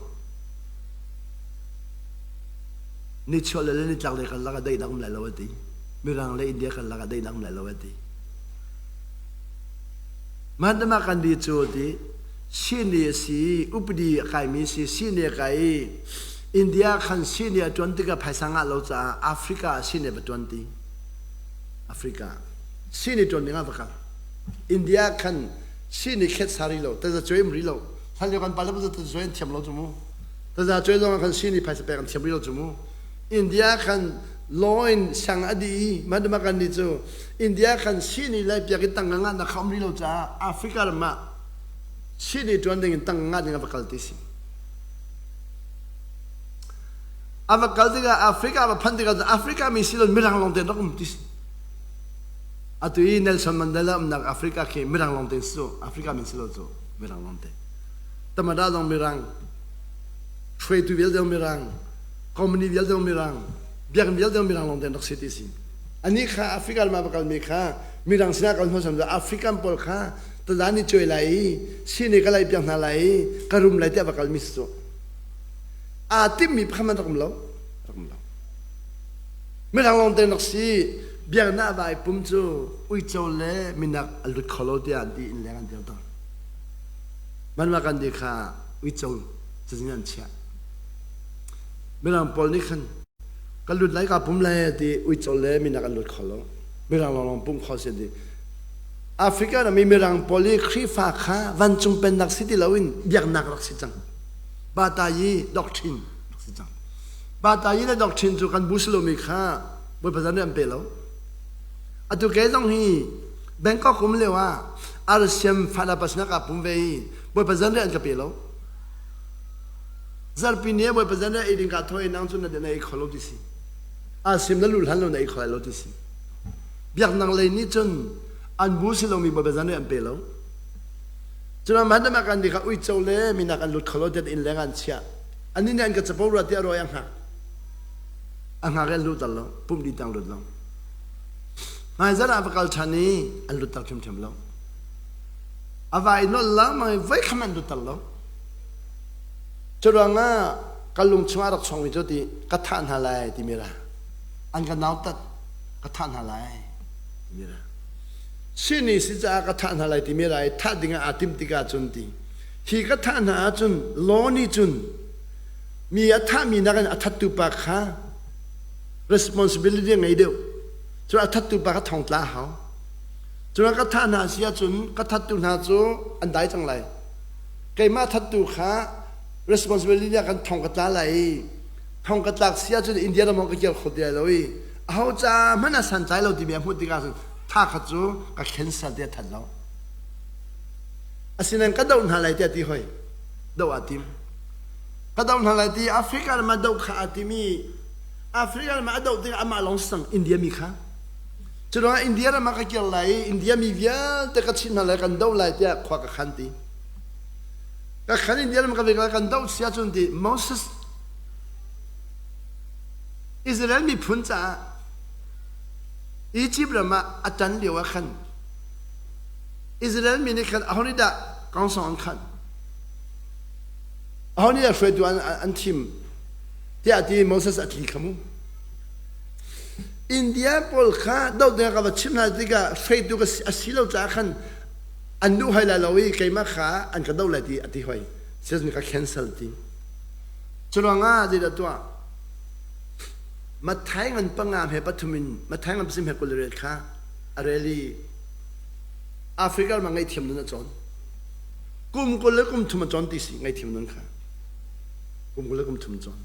nichuah le nitlak lei karlak ah daihnak um lai lo a ti Mirang le India karlak ah daihnak um lai lo a ti Mahatma Gandhi cu a ti sini a si upadi a kaimi si sini a kai i India khan sini a ṭuan tikah phaisa ngah lo caah Africa ah sini va ṭuan ti Africa sini ṭuan ding ah va kal India khan sini khet sa rih lo tazacuai um rih lo hlan lio kan pa le tazacuai an thiam lo cu mu tazacuai zong ah khan sini phaisa pek an thiam rih lo cu mu India khan law in sang a dih i Mahatma Gandhi cu India khan sini lai piak i tangka ngahnak kha um rih lo caah Africa ram ah sini ṭuan ding in tangka ngah ding a va kal ti si. A va kal tikah Africa a va phanh tikah Africa mi si lo mirang lawng te rak um ti si. Atu i Nelson Mandela umnak Africa khi mirang lawng te si cu Africa min si lo cu mirang lawng te. Tamada zong mirang, hruaitu vialte zong mirang, company vialte zong mirang, biakinn vialte zong mirang lawng te rak si ti si. Anih kha Africa ram ah va kalmi kha mirang sinah kal hnu African pawl kha taza nih cuai lai i sini ka laih piak hna lai i ka rum lai tiah va kalmi si cu aa timmi pakhat hmanh rak um lo rak um lo mirang lawng te rak si biaknak vai pum cu uico le minak a lut kho lo tiah an ti in leng an dirter manma kan di kha uico cazin an chiah mirang pawl nih khan ka lut lai ka pum lai ti uico le minak an lut kho lo mirang lawng lawng pum kho si ti Africa ram i Mirang pawl i Khrihfa kha vancung pennak si ti loin biaknak rak si cang. Batayi doctrine rak si cang. Batayi le doctrine cu kan bu si lomi kha Bawipa nih an pe lo. Atu ke zong hi Bangkok um lio ah RCM Fada pasnak ah pum ve i Bawipa zanriah an ka pe lo. Zarhpi ni ah Bawipa zanriah ei ding kaa thawh i nang cu na na ei kho lo ti si. RCM na luh hlan lo na ei kho lai lo ti si. Biaknak lei nih cun an bu si lomi Bawipa zanriah an pe lo. Cun mah kan nih kha uico le minak an lut kho lo tiah inn leng ah an chiah. Annih nih an ka capo rua tiah rawi a hngak. A hngak i an luh ter lo. Pumh dih tang lut lo. Hmaizarh ah va kal ṭhan i an lutter ṭhiamṭhiam lo. A va i nolh lengmang i voikhat an lutter lo. Curuangah ka lung chungah rak chuakmi cu ti ka thah hna lai timi ra. An ka nautat ka thah hna lai timi ra. Sini si caah ka thah hna lai timi ra i thah dingah aa timh tikah cun ti hi ka thah hna ahcun law nih cun mi a thahmi nakin a thattu pa kha responsibility ngei deuh. Cun a thattu pa kha thong tla a hau. Cun ka thah hna si ahcun ka thattu hna cu an dai cang lai. Keimah thattu kha responsibility ah kan thong ka tla lai i thong ka tlak si ahcun India ram ka kir kho ti lai lo i aho ca hmanh ah santlai lo timi a hmuh tikah cun tha kha cu ka cancel tiah that lo. Asinain ka doh hna lai tiah ti hoi. Doh aa tim. Ka doh hna lai ti Africa ram ah doh kha aa tim i Africa ram ah a doh tikah amah lawng sang India mi kha. Cu ruangah India ram ah ka kir lai i India mi vialte ka chimh hna lai kan doh lai tiah khua ka khan ti. Ka khan India ram ka vek lai kan doh sia cun ti Moses Israel miphun caah Egypt ram ah a tan lio ah khan Israel mi nih khan aho nih dah kangsong an khanh? Aho nih dah hruaitu an thim? Tiah ti Moses a tli kha mu. India pawl kha doh ding ka va chim hna tikah hruaitu ka a si lo caah khan an duh hoi lai lo i keimah kha an ka doh lai ti a ti hoi. Season ka cancel ti. Curuangah zeidah tuah? Matthai ngan panga he pathum in Matthai ngan pasim he 28 kha a rel i Africa ram ah ngaihthiam nun a cawn. Kum 20 le kum thum a cawn ti si ngaihthiam nun kha. Kum 20 le kum thum cawn.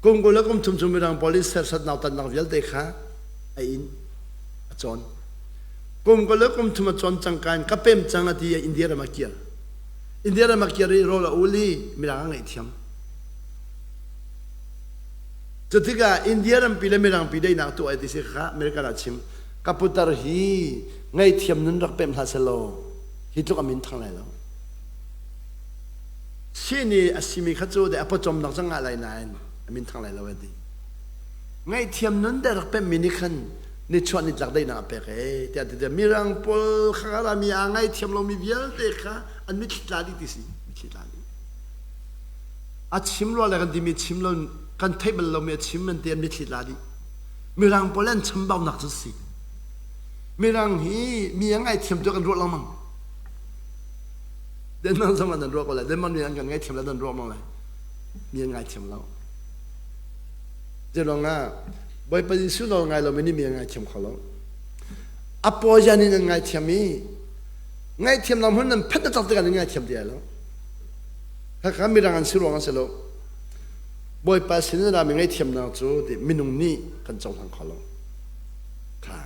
Kum 20 le kum thum cu mirang pawl i serhsat nautatnak vialte kha a in a cawn. Kum 20 le kum thum a cawn cangka in ka pem cang a ti i India ram a kir. India ram a kir i rawl a ul i mirang a ngaihthiam. Cu tikah India rampi le mirang pi daihnak tuah ai ti si kha American ah chim. Ka putar hi ngaihthiam nun rak pem hlah selaw hi tluk a min thang lai lo. Sini a simi kha cu deh a pawcawmnak zong ngah lai nain a min thang lai lo a ti. Ngaihthiam nun deh rak pemmi nih khan nichuah nitlak daihnak a pek ee tiah ti mirang pawl kha rami aa ngaithiam lomi vialte kha an mitthli tla dih ti si mitthli tla dih. A chim rua le kan timi chim lo kan theih bal lomi a chim an ti an mitthli tla dih. Mirang pawl an chambaunak cu si. Mirang hi mi a ngaithiam tu kan ruah lengmang. Denmark zong an ruah ko lai. Denmark nih an kan ngaithiam lai an ruah mang lai. Mi an ngaithiam lo. Zeiruangah Bawipa Jesuh nawl ngai lomi nih mi an ngaithiam kho lo. A pawian in an ngaithiam i ngaihthiam lo hmun nan phat tak tikah nan ngaithiam ti lai lo. Khakha mirang an si ruang an si lo. Bawipa sin in rami ngaihthiamnak cu minung nih kan cohlang kho lo. Kha.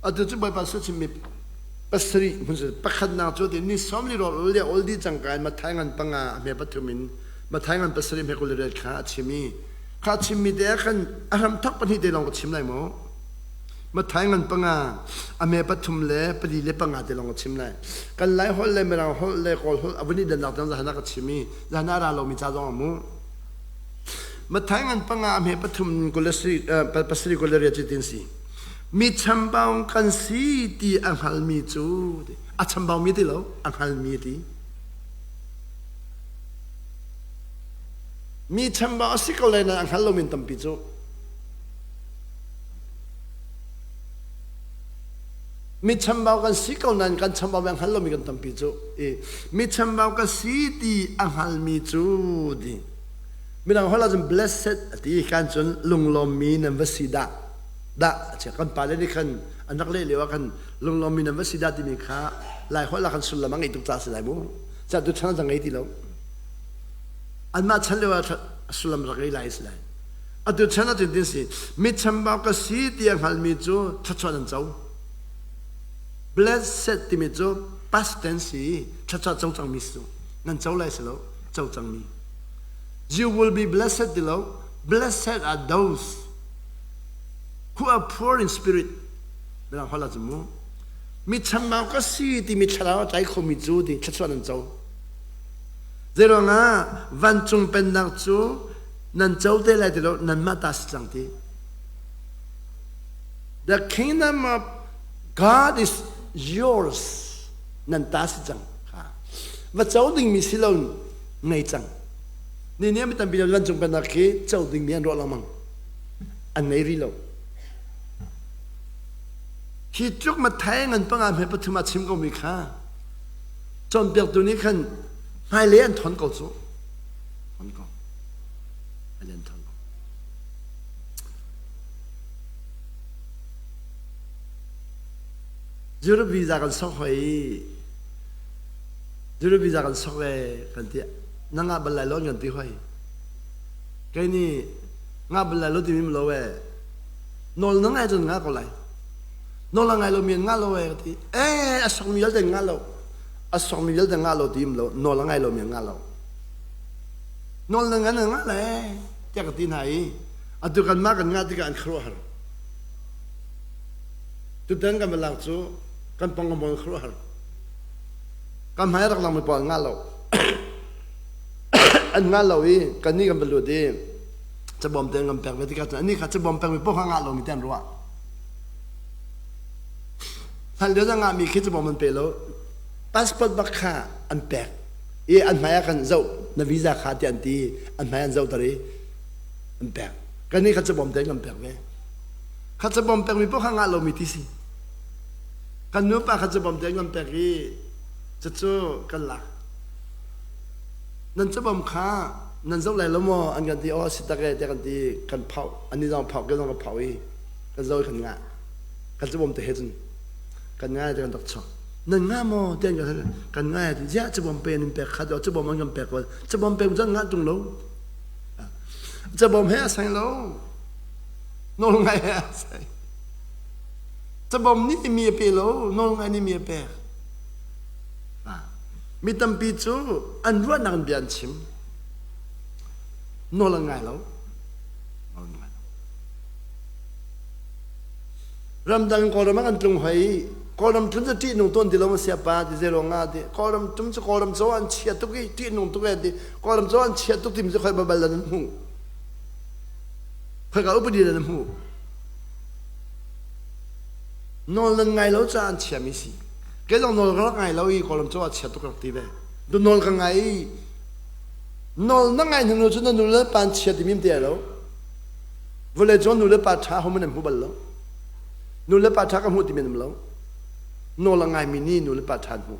Atu cu Bawipa su chimmi pasarih hmun cu pakhatnak cu ti ni sawm li rawl ul le ol dih cangka in Matthai ngan panga a hme pathum in Matthai ngan pasarih hme 28 kha a chim i kha a chimmi te ah khan a hramthok pahnih te lawng ka chim lai maw Matthai ngan panga a me pathum le pali le panga te lawng ka chim lai kan lai holh le mirang holh le kawl holh a vun i dannak tiang zahana ka chim i zahana ra lomi ca zong a mu Matthai ngan panga a hme pathum pasarih 28 cu tin si Mi chambau kan si ti a hngalmi cu a chambaumi ti lo a hngalmi ti. Mi chambau a si ko lai nain a hngal lomi tampi cu. Mi chambau kan si ko nain kan chambau a hngal lomi kan tampi cu. I mi chambau ka si ti a hngalmi cu ti. Midang holh ahcun blessed a ti kan cun lunglawmmi nan va si dah. Dah kan pale nih khan an rak leh lio ah khan lunglawmmi nan va si dah timi kha Lai holh ah khan sullam a ngeih tuk caah si lai mu. Cah tu chan ah ngei ti lo. Anmah chan lio ah sullam rak ngei lai si lai. Atu chan ah cun si mi chambau ka si ti a hngalmi cu thluachuah nan co. Blessed timi cu past tense si thluachuah co cangmi si nan co lai si lo co cangmi. You will be blessed ti lo blessed are those who are poor in spirit. Mirang holh ah cun mu. Mi chambau ka si timi thlarau a tlai khomi cu ti thluachuah nan co. Zeiruangah vancung pennak cu nan co te lai ti lo nanmah ta si cang ti. The kingdom of God is yours. Nan ta si cang. Va co dingmi si lo ngei cang. Ni ni mi tampi vancung pennak khi co dingmi an ruah lengmang. An ngei rih lo. Hi tluk Matthai ngan panga hme pathum ah chim ko mi kha cawnpiaktu nih khan hmailei an thawn ko cu. Thawn ko. Hmailei an thawn ko. Europe visa kan sok hoi i Europe visa kan sok le kan ti na ngah bal lai lo kan ti hoi. Kei nih ngah bal lai lo timi lo e nawl na ngai cun ngah ko lai. Nawl a ngai lomi an ngah lo e ka ti. Eh a sokmi vialte ngah lo. A sokmi vialte ngah lo ti lo nawl a ngai lomi an ngah lo. Nawl na ngan ngah le tiah ka ti hna i atu kanmah kan ngah tikah an khuaruahhar. Tutan kan va lak cu kan pong kan pong khuaruahhar. Kan hmai rak langmi pawl an ngah lo. An ngah lo i kannih kan va lut i cabawm te kan pek ve tikah cun anih kha cabawm pekmi paoh kha ngah lomi te an ruah. Hlan lio na ngahmi khi cabawm an pe lo. Passport bak kha an pek i an hmai ah khan zoh na visa kha tiah an ti an hmai an zohter i an pek. Kannih kha cabawm te kan pek ve. Kha cabawm pekmi paoh kha ngah lomi ti si. Kan nupa kha cabawm te kan pek i cucu kan lak. Nan cabawm kha nan zoh lai lo maw an kan ti aw si tak e tiah kan ti kan phauh ani zong phauh ke zong ka phauh i kan zoh i kan ngah kan cabawm te he cun kan ngai te kan rak chuak nan ngah maw tiah kan kan ngai ti ziah cabawm pe nan pek kha cabawm an kan pek ko cabawm pek cun ngah tung lo cabawm he a sang lo nawl ngai he a sang cabawm nih mi a pe lo nawl ngai nih mi a pek Mi tampi cu an ruahnak in bia an chim. Nawl an ngai lo. Nawl an ngai lo. Ramdang Kawlram ah kan tlung hoi. Kawlram tlun cu ṭihnung tawn ti lo maw siapa ti zei ruang ah ti. Kawlram tum cu Kawlram caw an chia tuk i ṭihnung tuk e ti. Kawlram caw an chia tuk timi cu khoi babal nan hmuh. Khoika upadi nan hmuh. Nawl nan ngai lo caah an chiami si. Kei zong nawl ka rak ngai lo i Kawlram cu a chia tuk rak ti ve. Tu nawl ka ngai i nawl na ngai hnu cu na nu le pa an chia timi te lo. Vawlei cung nu le pa ṭha homan an hmu bal lo. Nu le pa ṭha ka hmuh timi an um lo. Nawl a ngaimi nih nu le pa ṭha an hmuh.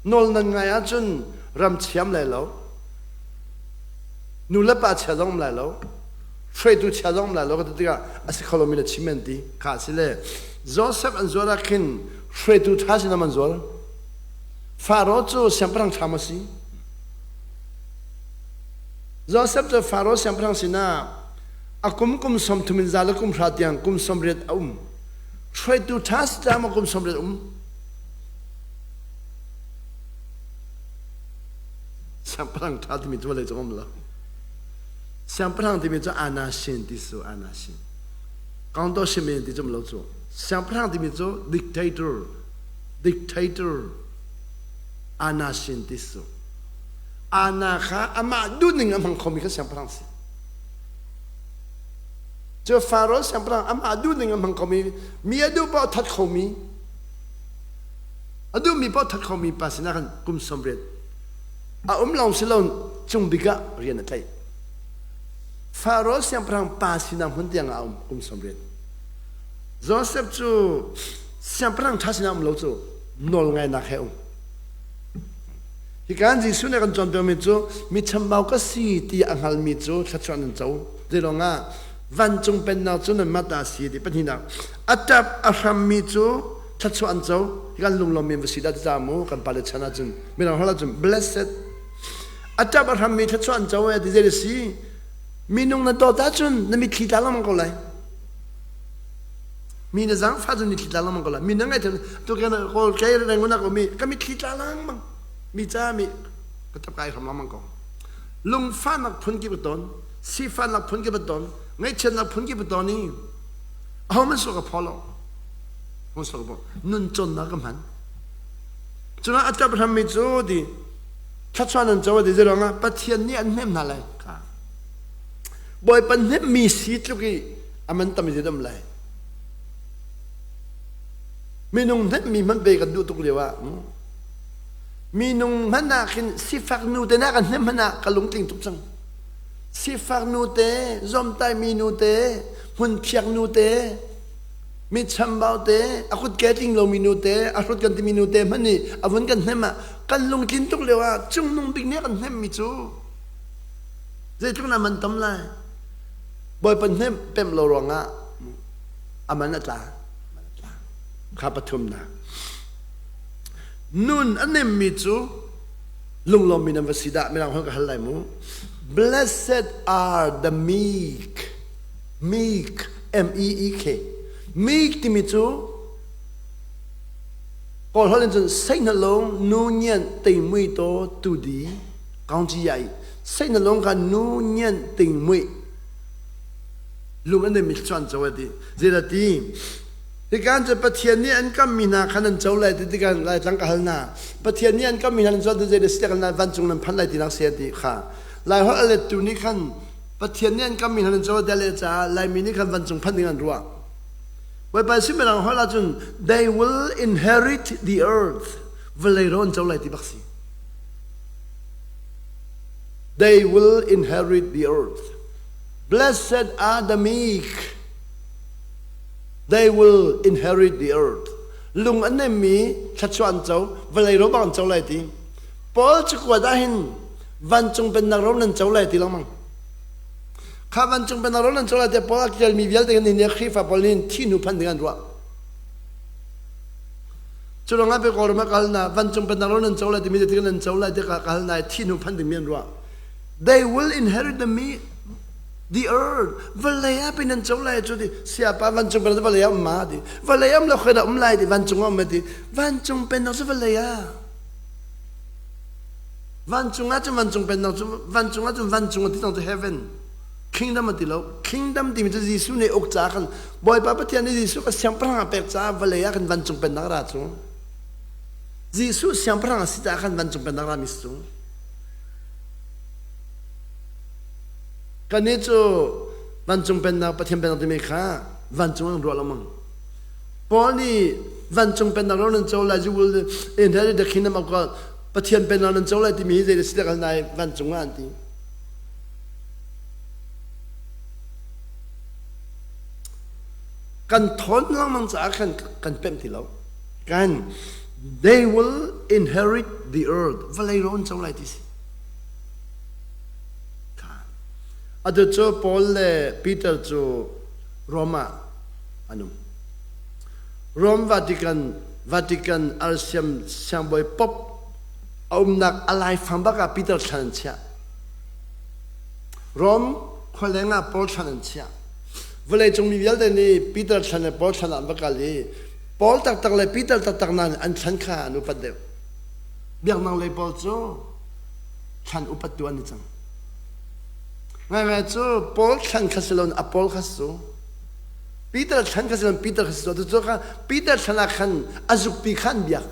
Nawl nan ngai ahcun ram chiam lai lo. Nu le pa chia zong um lai lo. Hruaitu chia zong um lai lo ka ti tikah a si kho lomi na chim an ti. Kha si le Joseph an zuar ah khin hruaitu ṭha sinah an zuar. Faro cu siangpahrang ṭha maw si? Joseph cu Faro siangpahrang sinah a kum kum 30 in za le kum hra tiang kum 80 a um. Hruaitu ṭha si caah maw kum 80 um? Siangpahrang ṭha timi cu vawlei cung um lo. Siangpahrang timi cu anasin ti su anasin. Kaungtaw simen ti cum lo cu. Siangpahrang timi cu dictator, dictator anasin ti su. Ana kha amah duhning a hmang khomi kha siangpahrang si. Cu Faro siangpahrang amah duhning a hmang khomi, mi a duh paoh that khomi, a duhmi paoh that khomi pa sinah khan kum 80 a um lawng si lo cung bik ah rian a tlaih. Faro siangpahrang pa sinak hmun tiang ah a um kum 80. Joseph cu siangpahrang ṭha sinah um lo cu nawlngainak he um. Hi kan Jesuh nih a kan cawnpiakmi cu mi chambau ka si ti a hngalmi cu thluachuah nan co. Zeiruang ah vancung pennak cu nanmah ta a si ti pahnihnak a ṭap a hrammi cu thluachuah an co. Hi kan lunglawmmi an va si dah ti ca mu kan pale chan ahcun mirang holh ahcun blessed a ṭap a hrammi thluachuah an co e ti zei a si. Minung na dawt ahcun na mitthli tla lengmang ko lai. Mi na zaangfah cun mitthli tla lengmang ko lai. Mi na ngaih tu kan kawl kei reng nak mi ka mitthli tla lengmang. Mi ca mi ka tap kai hram lengmang ko. Lungfahnak phun kip ton, sifahnak phun kip ton, ngaihchiatnak phun kip ton i aho man so ka follow. Hung so ka nun cawnnak ka hman. Cuna a tap hram mi cu ti thluachuah nan co ti zeiruangah Pathian nih an hnem hna lai kha. Bawipa hnemmi si tluk i a man tam i um lai. Minung hnemmi hmanh pe kan duh tuk lio ah minung hmanh ah khin sifak nu te na kan hnem hmanh ah ka lungtling tuk cang. Sifak nu te, zomtai mi nu te, hmunphiak nu te, mi chambau te, a kut ke tling lomi nu te, a hrut kan timi nu te hmanh nih a vun kan hnem ah kan lungtlin tuk lio ah cungnung bik nih a kan hnemmi cu zeitluk na man tam lai. Bawipa hnem pemh lo ruangah a man a tla. Kha pathumnak. Nun a nemmi cu lunglawmmi nan va si dah mirang holh ka hal lai mu. Blessed are the meek. Meek, M-E-E-K. Meek timi cu Kawl holh in cun seihnalung nu ngian teimui to tu di kaungci yai seihnalung kha nu ngian teimui lung an mi chuan co ati zeirati hikan cu Pathian nih an kammi hna khan an co lai ti tikan lai tlang ka hal hna Pathian nih an kammi hna an co ti zei si kan vancung nan phan lai ti nak se ti kha lai holh a lettu nih khan Pathian nih an kammi hna an co ti le caah Laimi nih khan vancung phan ding an ruah Bawipa sin mirang holh ahcun they will inherit the earth vawlei ro an co lai ti bak si they will inherit the earth blessed are the meek they will inherit the earth lung an nemmi thluachuah an co vawlei ro bang an co lai ti Paul cakuat ah hin vancung pennak ro nan co lai ti lengmang Kha vancung pennak ro nan co lai tiah Paul a ṭialmi vialte kan nih Khrihfa pawl nih thi hnu phan ding an ruah. Cu ruangah pe Kawlram ah kal na vancung pennak ro nan co lai timi ti nan co lai tiah ka hal na thi hnu phan ding mi an ruah. They will inherit the me the earth. Vawlei ah pe nan co lai cu ti siapa vancung pennak vawlei ah um ma ti. Vawlei um lo khoida um lai ti vancung ah um ti. Vancung pennak cu vawlei ah. Vancung ah cun vancung pennak cu vancung ah cun vancung a ti cu heaven kingdom a ti lo kingdom timi cu Jesuh nih uk caah khan Bawipa Pathian nih Jesuh kha siangpahrang a pek caah vawlei ah khan vancung pennak ra cu Jesuh siangpahrang a si caah khan vancung pennak ra mi si cu kannih cu vancung pennak Pathian pennak timi kha vancung an ruah lengmang Paul nih vancung pennak ro nan co lai you will inherit the kingdom of God Pathian pennak nan co lai timi hi zei si kal nai vancung ah an ti. Kan thawn lengmang caah khan kan pemh ti lo. Kan they will inherit the earth. Vawlei ro an co lai ti si. Atu cu Paul le Peter cu Rome ah an um. Rome Vatican Vatican Arsiam siangbawi Pope a umnak a laifang bak ah Peter thlan an chiah. Rome khualeng ah Paul thlan an chiah. Vawleicung mi vialte nih Peter thlan le Paul thlan ah an va kal i Paul taktak le Peter taktak nain an thlan kha an upat deuh. Biaknak lei pawl cu thlan upattu an i cang. Ngaingai cu Paul thlan kha si loin a Paul kha si cu. Peter thlan kha si loin Peter kha si cu. Cu kha Peter thlan ah khan a zukpi kha an biak.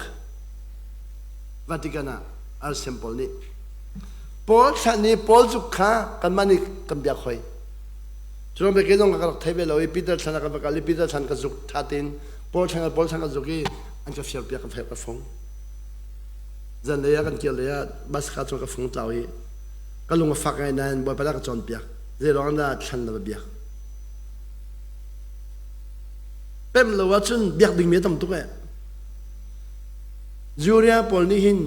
Vatican ah Arsiam pawl nih. Paul thlan i Paul zuk kha kanmah nih kan biak hoi. Cu ruang kei zong ka rak thei ve lo i Peter thlan ah ka va kal i Peter thlan ka zuk tha tein Paul thlan Paul thlan ka zuk i an ka fial piak ka fel ka fung. Zanlei ah kan kir lei ah bus ka cu ka fung tlau i ka lung a fak ngai nain Bawipa dah ka cawnpiak. Zei ruang dah thlan na va biak? Pemh lo ahcun biak dingmi a tam tuk eh. Juria pawl nih hin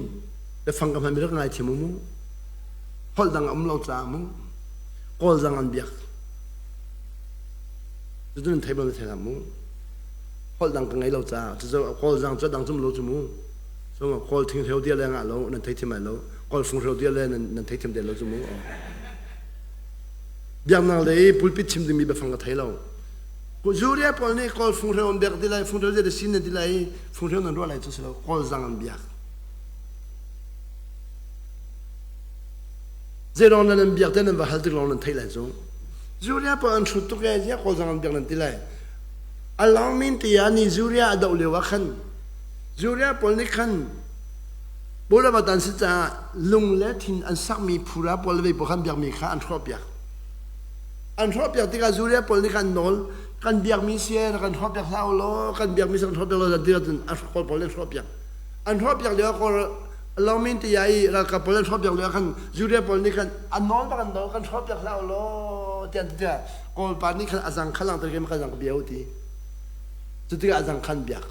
biafang ka hmanmi rak ngai thiam u mu. Holh dang a um lo caah mu. Kawl zang an biak. Cucu nan thei bal na thei hlah mu. Holh dang ka ngei lo caah cucu kawl zang cu dang cum lo cu mu. So kawl thinghreu dia le ngah lo nan thei thiam lai lo. Kawl funghreu dia le nan thei thiam te lo cu mu. Biaknak lei pulpit chim dingmi biafang ka thei lo. Zuria pawl nih Kawl funghreu an biak ti lai, funghreu zei sin nan ti lai i funghreu nan ruah lai cu si lo, Kawl zang an biak. Zeiruang nan an biak te nan va hal tik lawng nan theih lai cu. Zuria pawl an hrut tuk ee, ziah Kawl zang an biak nan ti lai. A lawng min ti ah ni Zuria a doh lio ah khan Zuria pawl nih khan Buddha an si caah lung le thin an sakmi phura pawl le vei pawl khan biakmi kha an hrawhpiak. An hrawhpiak tikah Zuria pawl nih khan nawl kan biakmi si kan hrawhpiak hlah u law kan biakmi si kan hrawhpiak law ti ahcun a kawl pawl nih an hrawhpiak. An hrawhpiak lio ah kawl lawngmin ti i ralkap pawl an hrawhpiak lio ah khan Zuria pawl nih khan an nawl bak an nawl kan hrawhpiak hlah u law tiah an ti tikah Kawlpa nih khan a zang kha langhter ke ka zang ka bia u ti. Cu tikah a zang khan biak.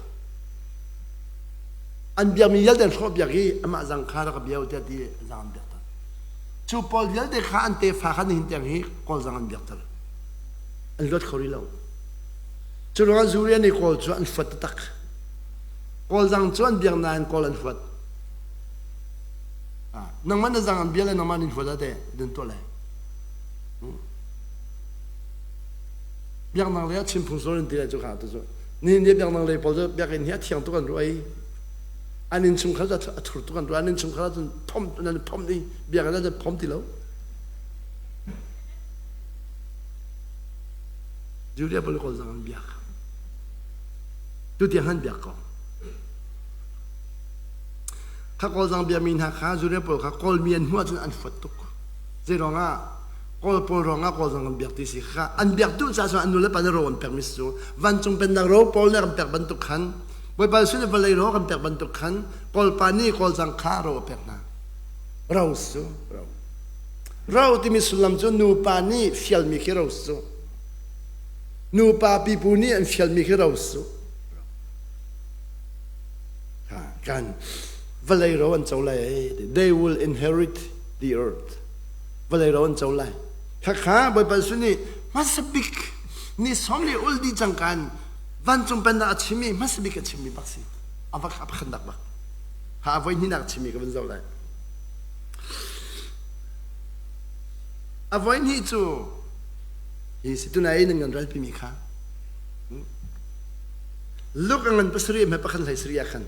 An biakmi vialte an hrawh biak i amah zang kha rak ka bia u tiah ti a zang an biak Cu pawl vialte kha an tefa kha nihin tiang hi Kawl zang an biak ter. An luat kho rih lo. Cu ruangah Zurian i Kawl cu an huat taktak. Kawl zang cu an biak nain Kawl an huat. Nangmah na zang an bia le nangmah nin huat ah teh nan tuah lai. Biaknak lei ah chim phung sual an ti lai cu kha tu cu. Nihin ni biaknak lei pawl cu biakinn hi a thiang tuk an ruah i an innchungkhar cu a thur tuk an ruah an innchungkhar ahcun phom nan phom i biakinn ahcun phom ti lo Julia pawl kawl zang an biak tu tiang han biak ko kha kawl zang biami hna kha Julia pawl kha kawlmi an hmuh ahcun an fuat tuk zei ruangah kawl pawl ruangah kawl zang an biak ti si kha an biak duh caah cun an nu le pa nih ro an pekmi si cu vancung pennak ro pawl nih an pek bantuk khan Bawipa Jesuh nih vawlei ro kan pek bantuk khan Kawlpa nih Kawlcang kha ro a pek hna. Ro cu ro. Ro timi sullam cu nupa nih fialmi khi ro cu. Nupa pipu nih an fialmi khi ro cu. Kan vawlei ro an co lai. They will inherit the earth. Vawlei ro an co lai. Khakha Bawipa Jesuh nih hmasa bik ni som li ul dih cang kan Vancung pennak a chimmi hmasa bik a chimmi bak si. A va a pakhatnak bak. Ha a voi hnihnak a chimmi ka vun zoh lai. A voi hnih cu hi si tunai nan ngan ralpimi kha. Luke a ngan pasarih hme pakhat hlei sarih ah khan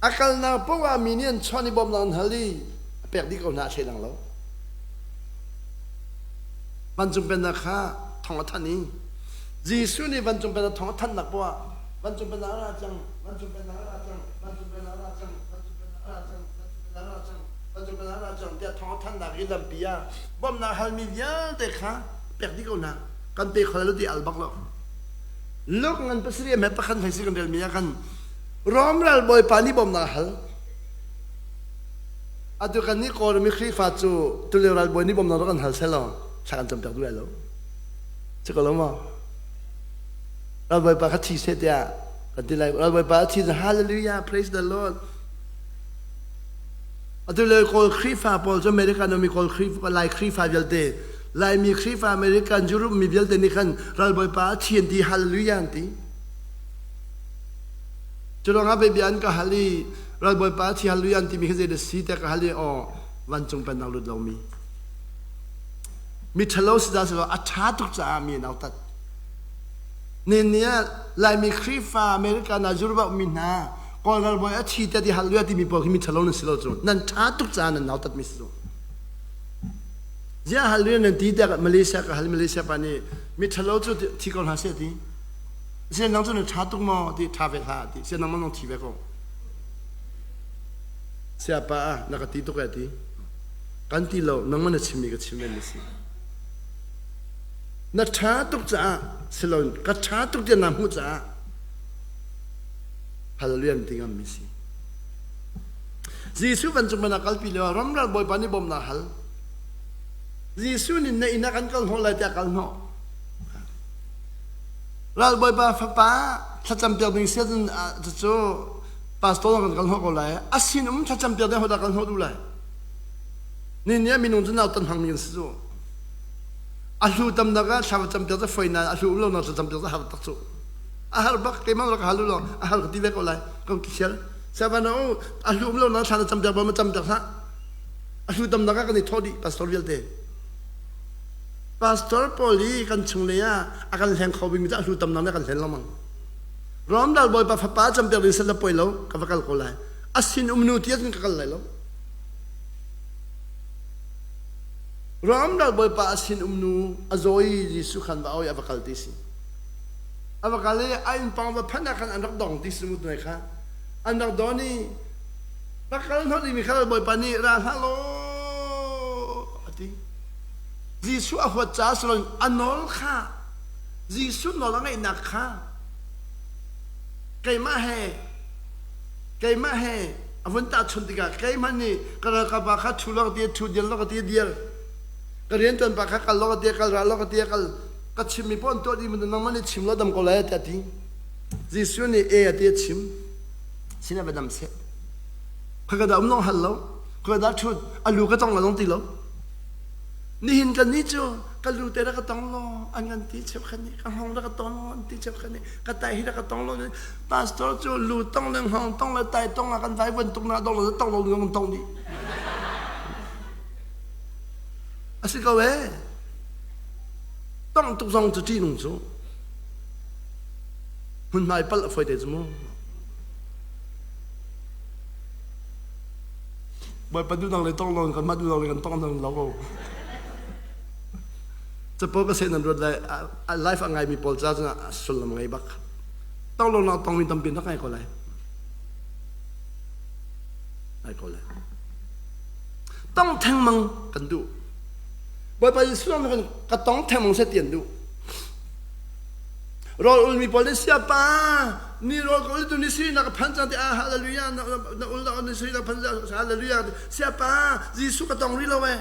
a kalnak paoh ah mi nih an chawn i bawmnak an hal i a pek dih ko hna a thleidang lo. Vancung pennak kha thong a thanh i Jesuh nih vancung pennak thawng a thanhnak poah ah vancung pennak a ra cang, vancung pennak a ra cang, vancung pennak a ra cang, vancung pennak a ra cang, vancung pennak a ra cang, vancung pennak a ra cang tiah thawng a thanhnak i lampi ah bawmhnak halmi vialte kha pek dih ko hna. Kan pe kho lo ti al bak lo. Luke ngan pasarih he pakhat hlei si kan relmi ah khan Rom ral bawipa nih bawmhnak a hal. Atu kan nih Kawlram i Khrihfa cu tulio ralbawi nih bawmhnak rak kan hal selaw thla kan campiak duh lai lo. Si ko lo maw? Ralbawipa kha thi seh tiah kan ti lai. Ralbawipa a thi hallelujah praise the Lord. Atu le Kawl Khrihfa pawl cu American mi Kawl Khrihfa Lai Khrihfa vialte Laimi Khrihfa American Europe mi vialte nih khan ralbawipa a thi an ti hallelujah an ti. Cu ruangah bia an ka hal i ralbawipa a thi hallelujah an timi kha zei dah si tiah ka hal i aw vancung pennak lut lomi. Miṭhalo si dah selaw a ṭha tuk caah mi an autat. Nin ni ah Laimi Khrihfa America hna Europe ah ummi hna Kawl ralbawi a thi tiah ti hallelujah timi pawl khi miṭhalo nan si lo cu. Nan ṭha tuk caah nan nautat mi si cu. Ziah hallelujah nan ti tiah Malaysia ka hal Malaysia pa nih miṭhalo cu thi ko hna seh ti. Sian nang cu na ṭha tuk maw ti ṭha ve hlah ti. Sian nangmah nong thi ve ko. Siapa ah na ka ti tuk eh ti. Kan ti lo nangmah na chimmi ka chim ve si. Na ṭha tuk caah siloin ka ṭha tuk tiah naa hmuh caah hallelujah ti ngammi si. Jesuh vancung man a kalpi lio ah ramral bawipa nih bawmnak hal. Jesuh nih na inn ah kan kal hnawh lai tiah kal hnawh. Ral bawipa fapa thlacam piak ding sia cun cucu pastor kan kal hnawh ko lai. A sinum thlacam piak ding hodah kal hnawh duh lai. Ni nih minung cu nau tan hmangmi kan si cu. A hlu tamnak ah thla cam piak cu foi nain a hlu um lo nak cam piak cu har tak cu. A har bak keimah rak hal lo a har ka ti ve ko lai. Ko ki khial. Savana u a hlu um lo nak thla cam piak ba ma cam piak hlah. A hlu tamnak ah kan i thawh dih pastor vialte. Pastor pawl i kan chung lei ah a kan hleng kho bikmi cu a hlu tam nang le kan hlen lengmang. Rom dal bawipa fapa campiak ding sal le poi lo ka va kal ko lai. A sin um nu ti ahcun ka kal lai lo. Rom dal bawipa a sin um nu a zaw i Jesuh khan va oi a va kal ti si. A va kal i a inn pang va phanh ah khan an rak dong ti si mu tunai kha. An rak don i va kal hnawt dingmi kha bawipa nih ra hlah law a ti. Jesuh a huat caah si loin a nawl kha Jesuh nawl a ngaihnak kha keimah he keimah he a vun tahchunh tikah keimah nih ka ralkap pa kha ṭhu law ka ti ṭhu dir law ka ti dir ka rianṭuan pa kha kal law ka ti kal ra law ka ti kal ka chimmi paoh an tuah dih nangmah nih chim law dam ko lai tiah a ti Jesuh nih e a ti a chim sinah va dam seh khaka dah um lawng hal lo khaka dah ṭhut a lu ka tong la zong ti lo Nihin kannih cu ka lu te rak ka tong law an kan ti cheukhat nih ka hngawng rak ka tong law an ti cheukhat nih ka tai hi rak ka tong law pastor cu lu tong le hngawng tong le tai tong ah kan vai van tuk na dong le tong lo kan tong dih a si ko ee tong tuk zong cu ṭihnung cu hmunhmai palh a fawi te cu mu Bawipa duhdang le tong lo kan mah duhdang le kan tong dang lo ko. Capo ka seh nan ruat lai life a ngaimi pawl ca cun sullam ngei bak. Tong lo nak tongmi tampi nak ngai ko lai. Ngai ko lai. Tong thengmang kan duh. Bawipa Jesuh kan ka tong thengmang se ti an duh. Rawl ulmi pawl nih siapa ni rawl ka ul tu ni si na ka phan cang ti ah hallelujah na na ul na ni si na phan cang hallelujah siapa Jesuh ka tong rih lo eh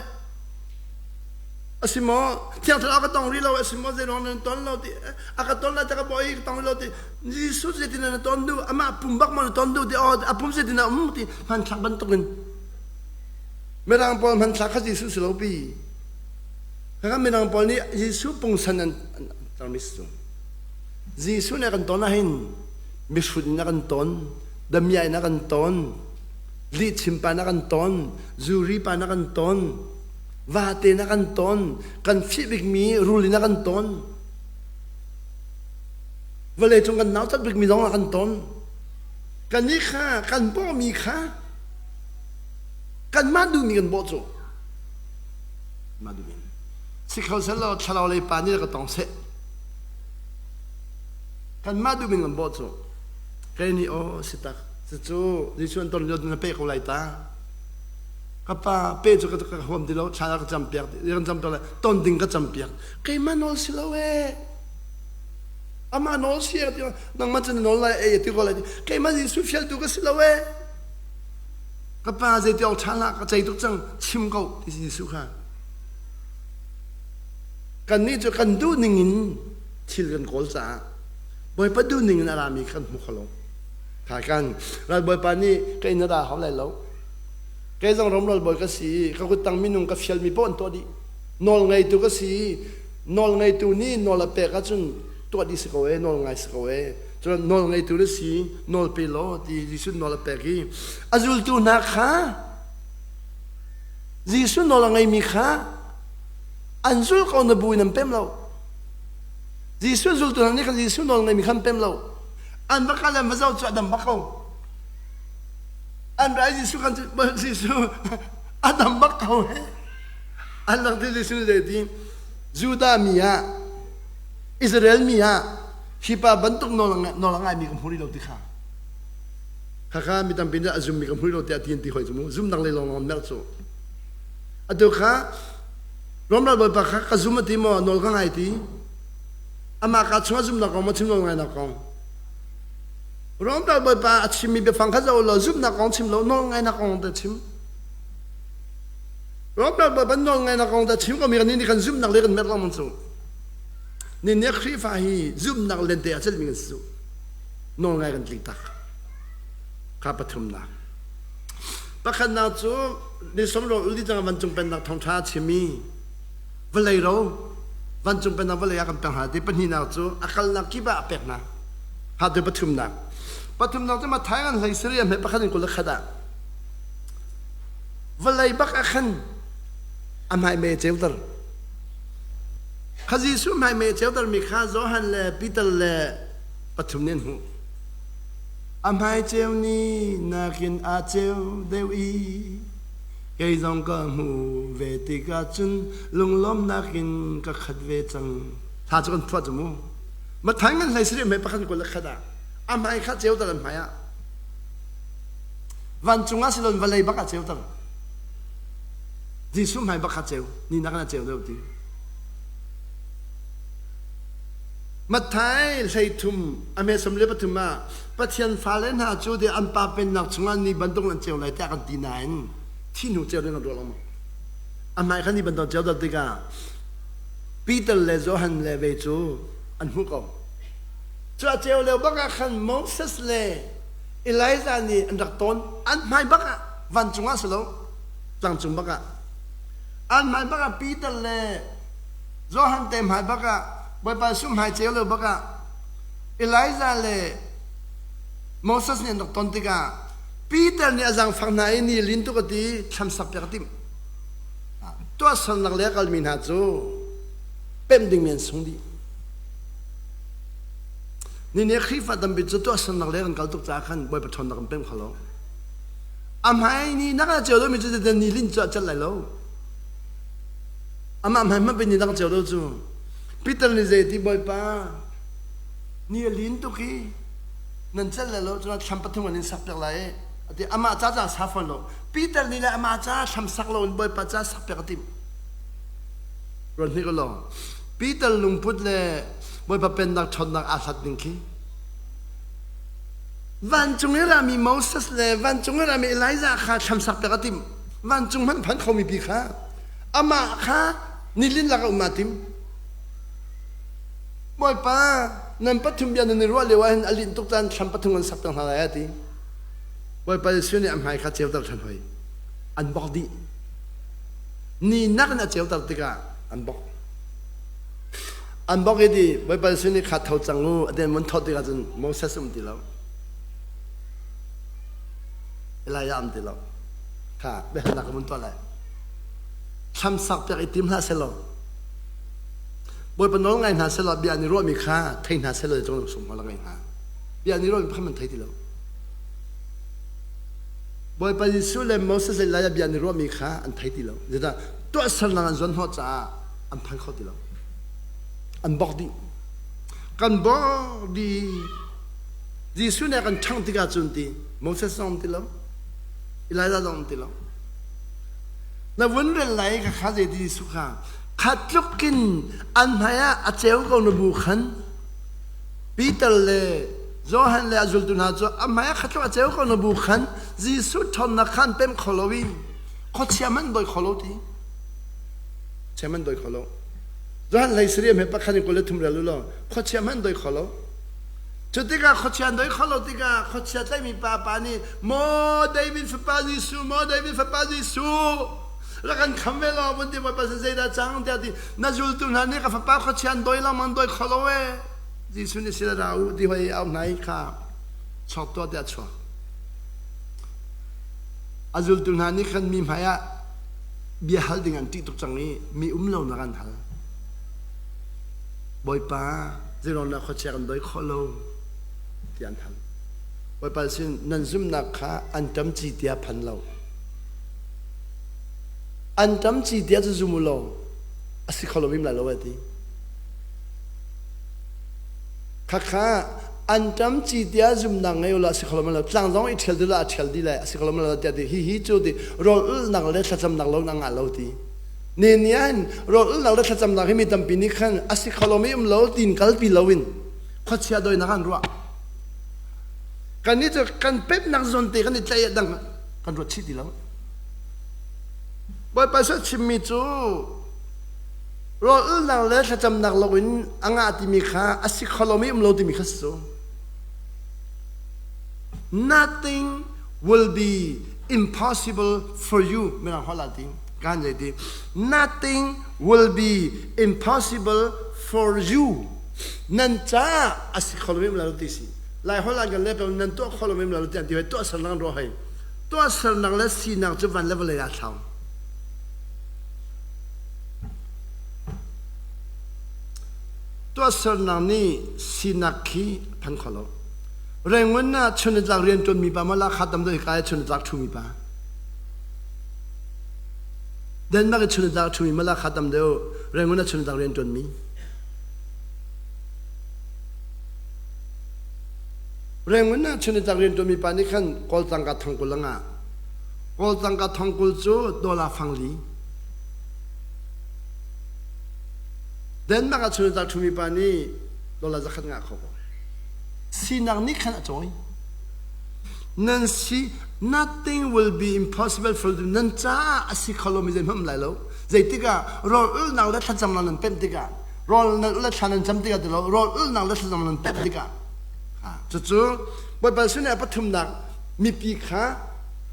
a si maw thiang thlarau ka tong rih lo a si maw zei ruang nan ton lo ti a ka ton lai ta ka bawi ka tong rih lo ti Jesuh zeitin na ton duh amah pum bak maw na ton duh ti oh a pum zeitin na um ti hmanthlak bantukin mirang pawl hmanthlak kha Jesuh si lo pi Kha mirang pawl nih Jesuh pungsan an tarmi si cu. Jesuh nih a kan ton ahhin mihrut in a kan ton, damiah in a kan ton, lihchim pa in a kan ton, zuri pa in a kan ton, vate in a kan ton, kan fih bikmi rul in a kan ton. Vawlei cung kan nautat bikmi zong a kan ton. Kannih kha kan bawhmi kha kanmah duhmi kan bawh cu. Mah duh in. Si kho seh law thlarau lei pa nih ka tong seh. Kanmah duh min kan bawh cu. Kei nih aw si tak. Cucu Jesuh an ton lio na pe ko lai ta. Ka pa pe cu ka huam ti lo thla ka cam piak kan cam piak ton ding ka cam piak. Keimah nawl si lo ee. Amah nawl si ti nangmah cun nawl lai ei ti ko lai. Keimah Jesuh fialtu ka si lo ee. Ka pa zei ti awk ṭha hlah ka cei tuk cang chim ko ti Jesuh kha. Kannih cu kan duh ning in thil kan kawl caah Bawipa duh ning in a rami kan hmu kho lo. Kha kan ralbawipa nih ka inn a ra hau lai lo. Kei zong ram ralbawi ka si i ka kuttang minung ka fialmi paoh an tuah dih. Nawl ngeitu ka si i nawl ngeitu nih nawl a pek ahcun tuah dih si ko ee, nawl ngai si ko ee. Cun nawl ngeitu na si, nawl pe law ti Jesuh nawl a pek i a zultu hna kha Jesuh nawl a ngeimi kha an zul ko na bu in an pem lo. Jesuh zultu hna nih khan Jesuh nawl ngeimi kha an pem lo. An va kal an va zoh cu a dam bak ko. An ra i Jesuh kan Jesuh a dam bak ko he. An rak ti Jesuh nih zei ti Judah mi ah Israel mi ah hi pa bantuk nawl a ngaimi ka hmu rih lo ti kha khakha mi tampi nih a zummi ka hmu rih lo tiah ti an ti hoi cu mu zumnak lei lawng lawng merh cu atu kha Rom ral bawipa kha ka zum a ti maw nawl ka ngai ti amah ka chungah zumnak kong maw chim nawl ngainak kong Rom ral bawipa a chimmi biafang kha zoh law zumnak kong chim lo nawl ngainak kong te chim Rom ral bawipa nawl ngainak kong te chim ko mi kan nih kan zumnak le kan merh lengmang cu Nihin Khrihfa hi zumhnak lente ah celhmi kan si cu. Nawlngai kan tling tak. Kha pathumnak. Pakhatnak cu ni sawmrawl ul dih cang vancung pennak thawngṭha a chim i vawlei ro vancung pennak vawlei ah kan pek hna ti pahnihnak cu a kalnak kip ah a pek hna. Ha tu pathumnak. Pathumnak cu Matthai ngan hlei sarih hme pakhat in 21 ah vawlei bak ah khan a hmai mei a ceuter. Kha Jesuh hmai mei a ceutermi kha Johan le Peter le pathum nih an hmuh. A hmai ceu ni nakin aa ceu deuh i kei zong ka hmu ve tikah cun lunglawmhnak in ka khat ve cang. Thla cu kan phuah cu mu. Matthai ngan hlei sarih hmai pakhat kul le khat ah a hmai kha ceuter an hmai ah vancung ah silon vawlei bak ah ceuter. Jesuh hmai bak kha ceu, ni nak in a ceu deuh ti. Matthai 13 a hme 33 ah Pathian fale hna cu de an pa pennak chungah ni bantuk an ceu lai tiah kan ti nain thi hnu ceu ding an ruah lengmang. A hmai kha ni bantuk ceu deuh tikah Peter le Johan le ve cu an hmuh ko. Cu a ceu lio bak ah khan Moses le Elijah nih an rak tawn an hmai bak ah vancung ah si lo tlangcung bak ah an hmai bak ah Peter le Johan te hmai bak ah Bawipa Jesuh hmai ceu lio bak ah Elijah le Moses nih an rak ton tikah Peter nih a zaangfak hna i ni lin tuk a ti thlamsak piak a timh. Tuahsernak le a kalmi hna cu pemh dingmi an sung dih. Ni nih Khrihfa tampi cu tuahsernak le kan kal tuk caah khan Bawipa ṭhawnnak kan pemh kho lo. A hmai ni nak ah ceu lomi cu ni lin cu a celh lai lo. Amah hmai hmanh ni dang ceu lo cu. Peter nih zei ti Bawipa ni a lin tuk hi nan celh lai lo cun thlam pathum an in sak piak lai ati amah ca ca sa fawn lo. Peter nih le amah ca thlam sak lo in Bawipa ca sak piak a timh. Ruat hnik law Peter lungput le Bawipa pennak ṭhawnnak aa hlat ning khi vancung i rami Moses le vancung i rami Elijah kha thlamsak pek a timh. Vancung hmanh phan khomi pi kha amah kha nilin lak ah um aa tim. Bawipa, nan pathum bia nan i ruah lio ah hin a linh tuk caan thlam pathum an sak peng hna lai a ti. Bawipa Jesuh nih a hmai kha ceuter ṭhan hoi. An bok dih. Ni nak in a ceuter tikah an bok. An bok i ti Bawipa Jesuh nih kha tho cang u a ti an vun thawt tikah cun Moses um ti lo. Elijah um ti lo. Kha biahalnak ka vun tuah lai. Thlamsak piak i tim hlah selaw Bawipa nawl ngai hna selaw bia an i ruahmi kha thei hna selaw cung sung hna ngai hna. Bia an i ruahmi kha man thei ti lo. Bawipa Jesuh le Moses le Elijah bia an i ruahmi kha an thei ti lo. Zeicah tuahsernak an zuan hnawh caah an phan kho ti lo. An bok dih. Kan bok dih. Jesuh nih a kan ṭhangh tikah cun ti Moses zong um ti lo, Elijah zong um ti lo. Na vun rel lai ka kha zei ti Jesuh kha kha tluk in an hmai ah a ceu ko na bu khan Peter le Johan le a zultu hna cu a hmai ah kha tluk a ceu ko na bu khan Jesuh ṭhawnnak kha an pem kho lo i khuachia hmanh dawi kho lo ti. Chia hmanh dawi kho lo. Johan hlei sarih he pakhat in kul le thum rel u law khuachia hmanh dawi kho lo. Cu tikah khuachia an dawi kho lo tikah khuachia tlaihmi pa pa nih Maw David fapa Jesuh, maw David fapa Jesuh, rak kan kham ve law vun ti Bawipa sin zeidah cang tiah ti na zultu hna nih ka fapa khuachia an dawi lengmang dawi kho lo ee. Jesuh nih sila ra u ti hoi au hna i kha chuak tuah tiah chuak. A zultu hna nih khan mi hmai ah bia hal ding an ṭih tuk cang i mi um lonak an hal. Bawipa, zeiruangdah khuachia kan dawi khawh lo tiah an hal. Bawipa sin nan zumhnak kha an ṭam ci tiah phan lo. An ṭam ci tiah cu zum u law a si kho lo hrim lai lo a ti. Khakha an ṭam ci tiah zumhnak ngei u law a si kho lo lo tlang zong i ṭhial dih la a ṭhial dih lai a si kho lo lo tiah ti hi hi cu ti rawl ulhnak le thlacamnak lo na ngah lo ti. Ne ni ah hin rawl ulhnak le thlacamnak hi mi tampi nih khan a si kho lomi um lo tiin kalpi loin khuachia doinak an ruah. Kannih cu kan pemnak zawn te kan i tlaih dang kan ruat chih ti lo. Bawipa sal chimmi cu rawl ulhnak le thlacamnak loin a ngah timi kha a si kho lomi um lo timi kha si cu. Nothing will be impossible for you mirang holh ah ti kan zei ti nothing will be impossible for you nan caah a si kho lomi um lo ti si lai holh ah kan le nan tuah kho lomi um lo ti an ti hoi tuahsernak an ruah hoi tuahsernak le sinak cu van le vawlei ah thlau. Tuahsernak nih sinak khi a phan kho lo. Rengun ah chun-nitlak rianṭuanmi pa maw lahkhah tam deuh hika i chun-nitlak ṭhumi pa? Denmark i chun-nitlak ṭhumi maw lahkhah tam deuh Rengun ah chun-nitlak rianṭuanmi? Rengun ah chun-nitlak rianṭuanmi pa nih khan Kawl tangka thongkul a ngah. Kawl tangka thongkul cu dollar fangli. Denmark ah chun-nitlak ṭhumi pa nih dollar zakhat ngah kho ko. Sinak nih khan a cawi. Nan si nothing will be impossible for you. Nan caah a si kho lomi zeihmanh um lai lo. Zeitikah rawl ulhnak le thlacamnak nan pemh tikah rawl nan ulh le thla nan cam tikah ti lo rawl ulhnak le thlacam nan pemh tikah cucu Bawipa sin a pathumnak mipi kha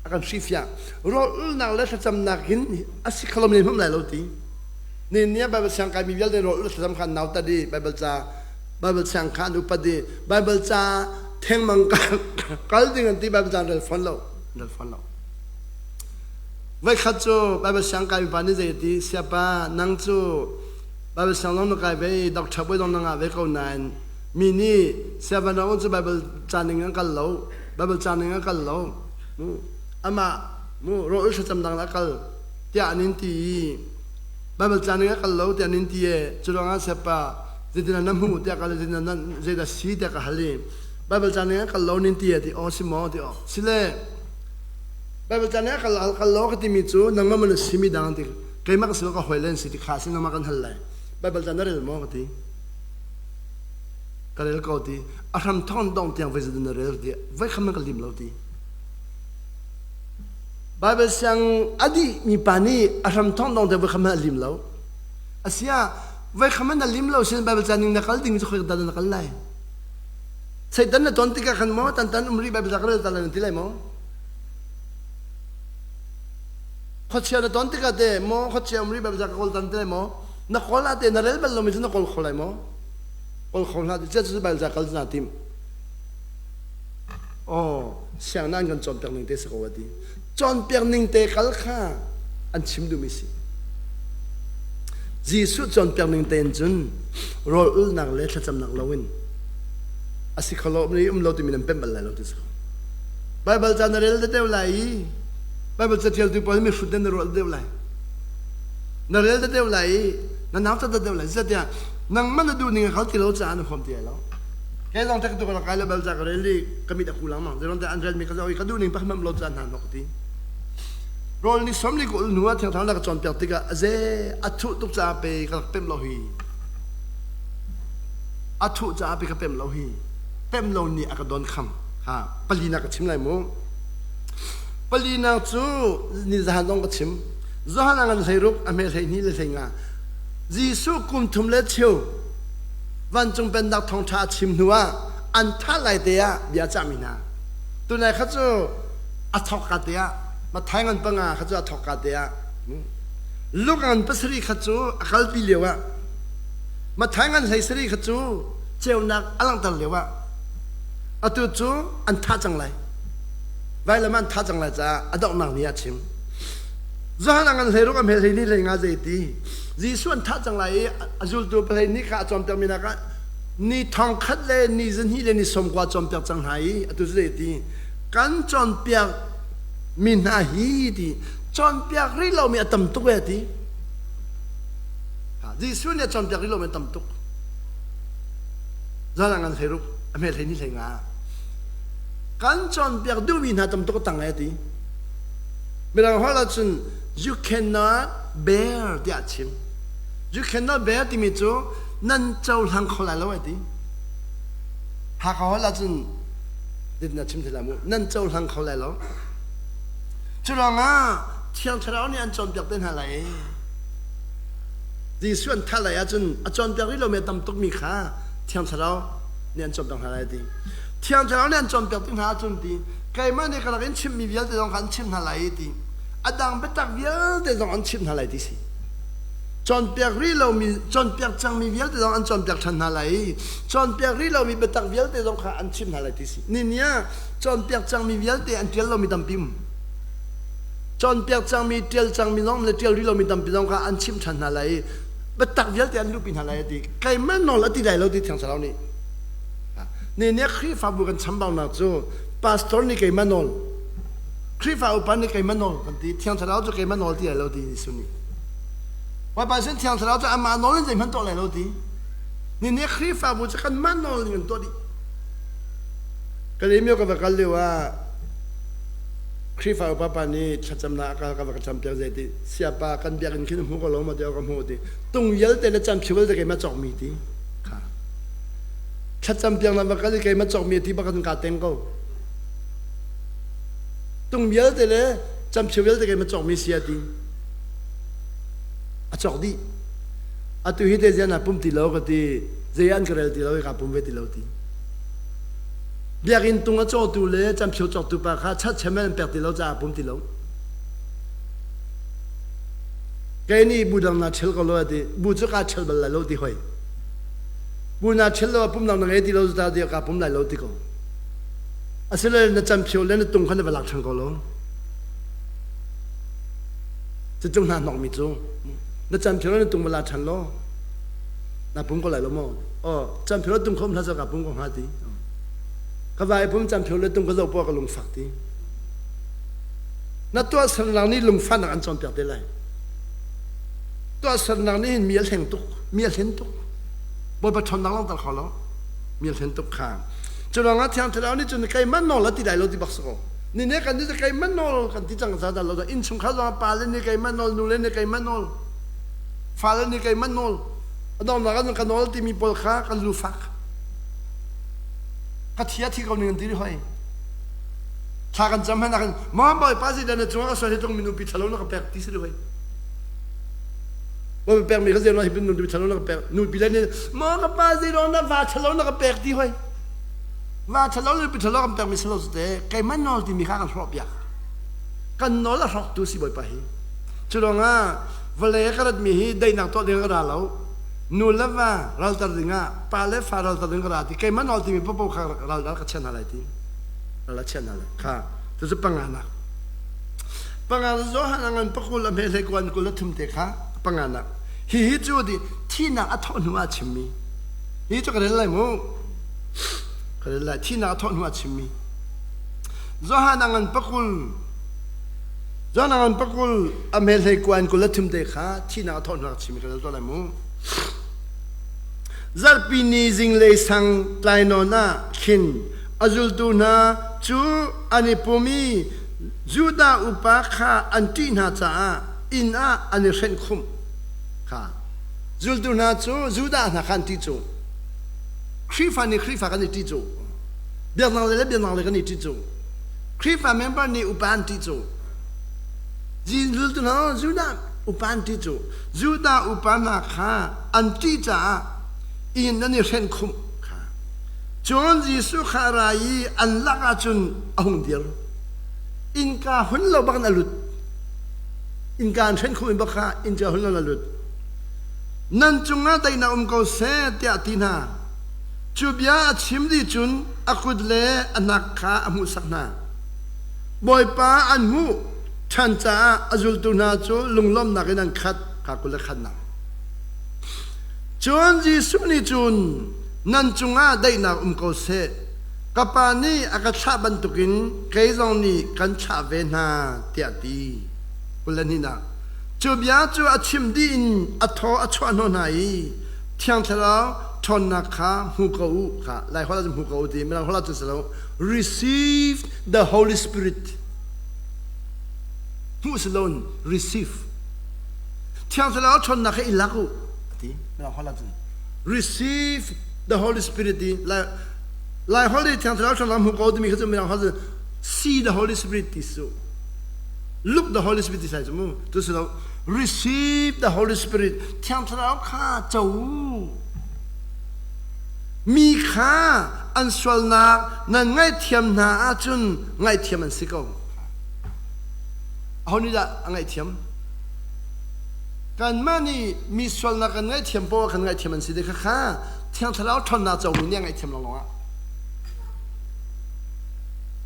a kan hrifiah rawl ulhnak le thlacamnak hin a si kho lomi zeihmanh um lai lo ti. Ni ni ah Bible siang kaimi vialte rawl ulh le thlacam kha an nautat i Bible ca Bible siang kha an upat i Bible ca thengmang kal ding an ti Bible ca an rel fawn lo rel fawn lo. Voikhat cu Bible siang kai pa nih zei ti siapa nang cu Bible siang zong na kai ve i doctor bawi zong na ngah ve ko nain mi nih siapa nang cu Bible ca ning an kal lo Bible ca ning an kal lo mu amah mu rawl thlacam dang la kal tiah an in ti i Bible ca ning a kal lo tiah an in ti e cu ruangah siapa zeitindah na hmuh tiah ka zeitindah na zeidah si tiah ka hal i Bible ca ning a kal lo nin ti ti aw si maw ti aw sile Bible ca ning a kal kal lo ka timi cu nangmah man si mi dang ti keimah ka si ka hoi len si ti kha si nangmah kan hal lai Bible ca na rel maw ka ti ka rel ko ti a hram thong dong tiang voi na rel ti voi kham na ka lim lo ti Bible siang adi mi pa nih a hram thong dong tiang voi kham na lim lo asia Voi kham na lim lo sin Bible ca ning na kal ding cu khoi dan na kal lai. Satan na ton tikah khan maw tan tan um ri Bible ca ka rel ta lai na ti lai maw? Khuachia na ton tikah te maw khuachia um ri Bible ca ka kawl tan ti lai maw? Na kawl ah te na rel bal lomi cu na kawl kho lai maw? Kawl kho hlah ti cu Bible ca kal na tim. Oh, siang nan kan cawnpiak ning te si ko ati. Cawnpiak ning te kal kha an chim duhmi si. Jesuh cawnpiak ning tein cun rawl ulnak le thlacamnak loin a si kho lo um lo timi nan pemh bal lai lo ti si ko. Baibal ca na rel deuh lai i Baibal catialtu pawl mi hrut na rual deuh lai. Na rel deuh lai i na nau cat deuh lai. Zeitiah nangmah na duh ning a kal ti lo caah na huam ti lai lo. Kei zong tek tu ka kai le bal ca ka rel i ka mit a ku lang mang. Zeirong te an rel mi ka zoh i ka duh ning pakhat lo caan hna nok ti. Rawl ni som li ku ul hnu ah thiang thang la ka cawnpiak tikah a ze a thuh tuk caah pe ka rak pemh lo hi. A thuh caah pe ka pemh lo hi. Pemh lo nih a ka don kham. Ha palina ka chim lai mu. Palina cu ni zahan zong ka chim. Zahan a ngan 16 a hme 12 le 15. Jesuh kum thum le cheu vancung pennak thawngṭha a chim hnu ah an thah lai te ah bia cahmi hna. Tunai kha cu a thawkka te ah Matthai ngan panga kha cu a thawkka te ah Luke ngan pasarih kha cu a kalpi lio ah Matthai ngan 17 kha cu ceunak a langhter lio ah atu cu an thah cang lai vailam an thah cang lai caah a donghnak ni ah chim Johan a ngan 16 a hmel 12 hlei nga zei ti Jesuh an thah cang lai i a zultu pahlei ni kha a cawnpiakmi nak ah ni thong khat le ni zahnih le ni sawmkua cawnpiak cang hna i atu cu zei ti kan cawnpiak mi hna hi ti cawnpiak rih lomi a tam tuk e ti Jesuh nih a cawnpiak rih lomi a tam tuk Zan ngan 16 a hmel 12 hlei nga kan cawnpiak duhmi hna tam tuk a tang e ti Mirang holh ahcun you cannot bear tiah a chim. You cannot bear timi cu nan cohlang kho lai lo ai ti. Hakha holh ahcun dit na chim thil mu nan cohlang kho lai lo. Cu ruangah Thiang Thlarau nih an cawnpiak te hna lai. Jesuh an thah lai ahcun a cawnpiak rih lomi a tam tukmi kha Thiang Thlarau nih an cawnpiak hna lai ti. Thiang Thlarau nih an cawnpiak tik hna ahcun ti keimah nih ka rak in chimhmi vialte zong kha an chimh hna lai ti. A dang biatak vialte zong an chimh hna lai ti si. Cawnpiak rih lomi cawnpiak cangmi vialte zong an cawnpiak ṭhan hna lai i cawnpiak rih lomi biatak vialte zong kha an chimh hna lai ti si. Ni ah cawnpiak cangmi vialte an ṭial lomi tampi um. Cawnpiak cangmi, ṭial cangmi zong le ṭial rih lomi tampi zong kha an chimh ṭhan hna lai i Biatak vialte an luhpi hna lai a ti. Keimah nawl a ti lai lo ti Thiang Thlarau nih. Ni nih Khrihfabu kan chambaunak cu pastor nih keimah nawl, Khrihfa upa nih keimah nawl kan ti. Thiang Thlarau cu keimah nawl ti lai lo ti Jesuh nih. Bawipa sin Thiang Thlarau cu amah nawl in zeihmanh tuah lai lo ti. Ni nih Khrihfabu cu kanmah nawl in kan tuah dih. Kalaymyo ka va kal lio ah Khrihfa upa pa nih thlacamnak a kal ka va ka campiak zei ti siapa kan biakinn khin hmu ko lo maw ti ka hmu ti tung vialte le camphio vialte keimah cawkmi ti kha thlacam piak na va kal i keimah cawkmi ti bak ka teng ko tung vialte le camphio vialte keimah cawkmi si a ti a cawk dih atu hi te zian pum ti lo ka ti zei an ka rel ti lo ka pum ve ti lo ti Biakinn tung a cawtu le camphio cawktu pa kha chatchem an pek ti lo caah pum ti lo. Kei nih bu dang na ṭhel ko lo a ti. Bu cu kaa ṭhel bal lai lo ti hoi. Bu na ṭhel lo ah pum dang na ngei ti lo cu ta kaa pum lai lo ti ko. Asinain na camphio le na tung kha na va lak ṭhan ko lo. Cucu hna hnokmi cu na camphio le na tung va la ṭhan law na pum ko lai lo maw? Aw, camphio le tung kho um hlah kaa pum ko hnga ti. Ka vai pum camphio le tung ka zoh poah ka lungfak ti. Na tuahsernak nih lungfahnak an cawnpiak te lai. Tuahsernak nih hin mi a hleng tuk, mi a hlen tuk. Bawipa ṭhawnnak langhter kho lo. Mi a hlen tuk kha. Cu ruangah Thiang Thlarau nih cun keimah nawl a ti lai lo ti bak si ko. Ni ne kan nih keimah nawl kan ti cang za lo innchungkhar zong pa le nih keimah nawl, nu le nih keimah nawl, fale nih keimah nawl. A donghnak ah ka nawl timi pawl kha kan lufak. Ka thi a thi ko ning an ti rih hoi. Thla kan cam hmanh ah khan ma Bawipa zeidah na cungah ka sual hi tung minu pi thalo na ka pek ti si rih hoi. Bawipa pek mi kha zei hi nu pi thalo na ka pek. Nu pi le nih ma ka pa zei na va thalo na ka pek ti hoi. Va thalo le pi thalo kan pek mi salo te keimah nawl timi kha kan hrawh piak. Kan nawl a hrawk tu si Bawipa hi. Cu ruangah vawlei ka ratmi hi daihnak tuah ding ka ra lo nu le va ralter dingah pa le fa ralter ding ka ra ti keimah nawl timi paohpaoh kha ral ral ka chiah hna lai ti ral a chiah hna lai kha cucu panganak panganak Johan a ngan pakul a hme hlei kuan kul a thum te kha panganak hihi cu di thihnak a thawh hnu ah chimmi hi cu ka rel lai mu ka rel lai thihnak a thawh hnu ah chimmi Johan a ngan pakul Johan pakul a hme hlei kuan kul le thum te kha thihnak a thawh hnu chim ka tuah lai mu. Zarhpi ni zinglei sang tlai nawn ah khin a zultu hna cu an i pum i Judah upa kha an ṭih hna caah inn ah an i hrenh khumh kha. Zultu hna cu Judah hna kha an ṭih cu. Khrihfa nih Khrihfa kan i ṭih cu. Biaknak le biaknak le kan i ṭih cu. Khrihfa member nih upa an ṭih cu. Zultu hna Judah upa an ṭih cu. Judah upa hna kha an ṭih caah inn an i hrenh khumh kha. Cun Jesuh kha a ra i an lak ah cun a hung dir. Innka hun lo bak in a lut. Innka an hrenh khumh in bak kha innka hun lo in a lut. Nan cungah daihnak um ko seh tiah a ti hna. Cu bia a chim dih cun a kut le a hnak kha a hmuhsak hna. Bawipa an hmuh ṭhan caah a zultu hna cu lunglawmhnak in an khat kha kul le khatnak. Cun Jesuh nih cun nan cungah daihnak um ko seh. Ka Pa nih a ka thlah bantukin kei zong nih kan thlah ve hna tiah a ti. Kul le hnihnak. Cu bia cu a chim dih in a thaw a chuah hnawh hna i Thiang Thlarau ṭhawnnak kha hmu ko u kha Lai holh ah cun hmu ko u ti Mirang holh ah cun si lo receive the Holy Spirit hmuh si loin receive Thiang Thlarau ṭhawnnak kha i lak u a ti Mirang holh ah cun receive the Holy Spirit ti Lai Lai holh i Thiang Thlarau ṭhawnnak hmu ko timi kha cu Mirang holh cun see the Holy Spirit ti su look the Holy Spirit ti sai cu mu tu si lo receive the Holy Spirit Thiang Thlarau kha co u. Mi kha an sualnak nan ngaihthiam hna ahcun ngaihthiam an si ko. Aho nih dah a ngaihthiam? Kanmah nih mi sualnak kan ngaihthiam poah kan ngaihthiam an si te kha kha Thiang Thlarau ṭhawnnak comi nih a ngaihthiam lawnglawng ah.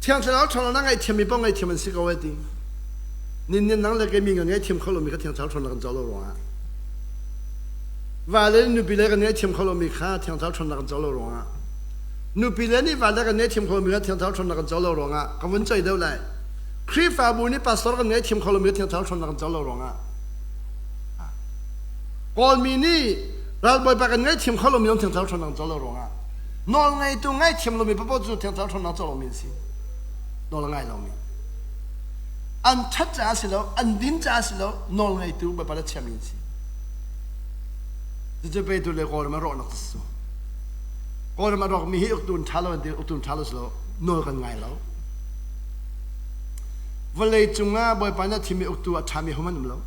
Thiang Thlarau ṭhawnnak ngaihthiam mi paoh ngaihthiam an si ko ai ti. Nin nin nang le kei mi kan ngaihthiam kho lomi kha Thiang Thlarau ṭhawnnak kan co lo ruangah. Vale nih nupi le kan ngaihthiam kho lomi kha Thiang Thlarau ṭhawnnak kan co lo ruangah nupi le nih vale kan ngaihthiam kho lomi kha Thiang Thlarau ṭhawnnak kan co lo ruangah ka vun ceih deuh lai. Khrihfabu nih pastor kan ngaihthiam kho lomi kha Thiang Thlarau ṭhawnnak kan co lo ruangah Kawlmi nih ralbawipa kan ngaihthiam kho lomi zong Thiang Thlarau ṭhawnnak kan co lo ruangah nawl ngeitu ngaihthiam lomi paoh cu Thiang Thlarau ṭhawnnak co lomi an si. Nawl a ngai lomi. An ṭhat caah si lo, an din caah si lo, nawl ngeitu Bawipa le chiami an si. Cucu petu le Kawlram a rawhnak cu si. Kawlram a rawkmi hi uktu an ṭha lo an ti, uktu an ṭha lo si lo, nawl kan ngai lo. Vawlei cungah Bawipa nih a thimmi uktu a ṭhami hom an um lo.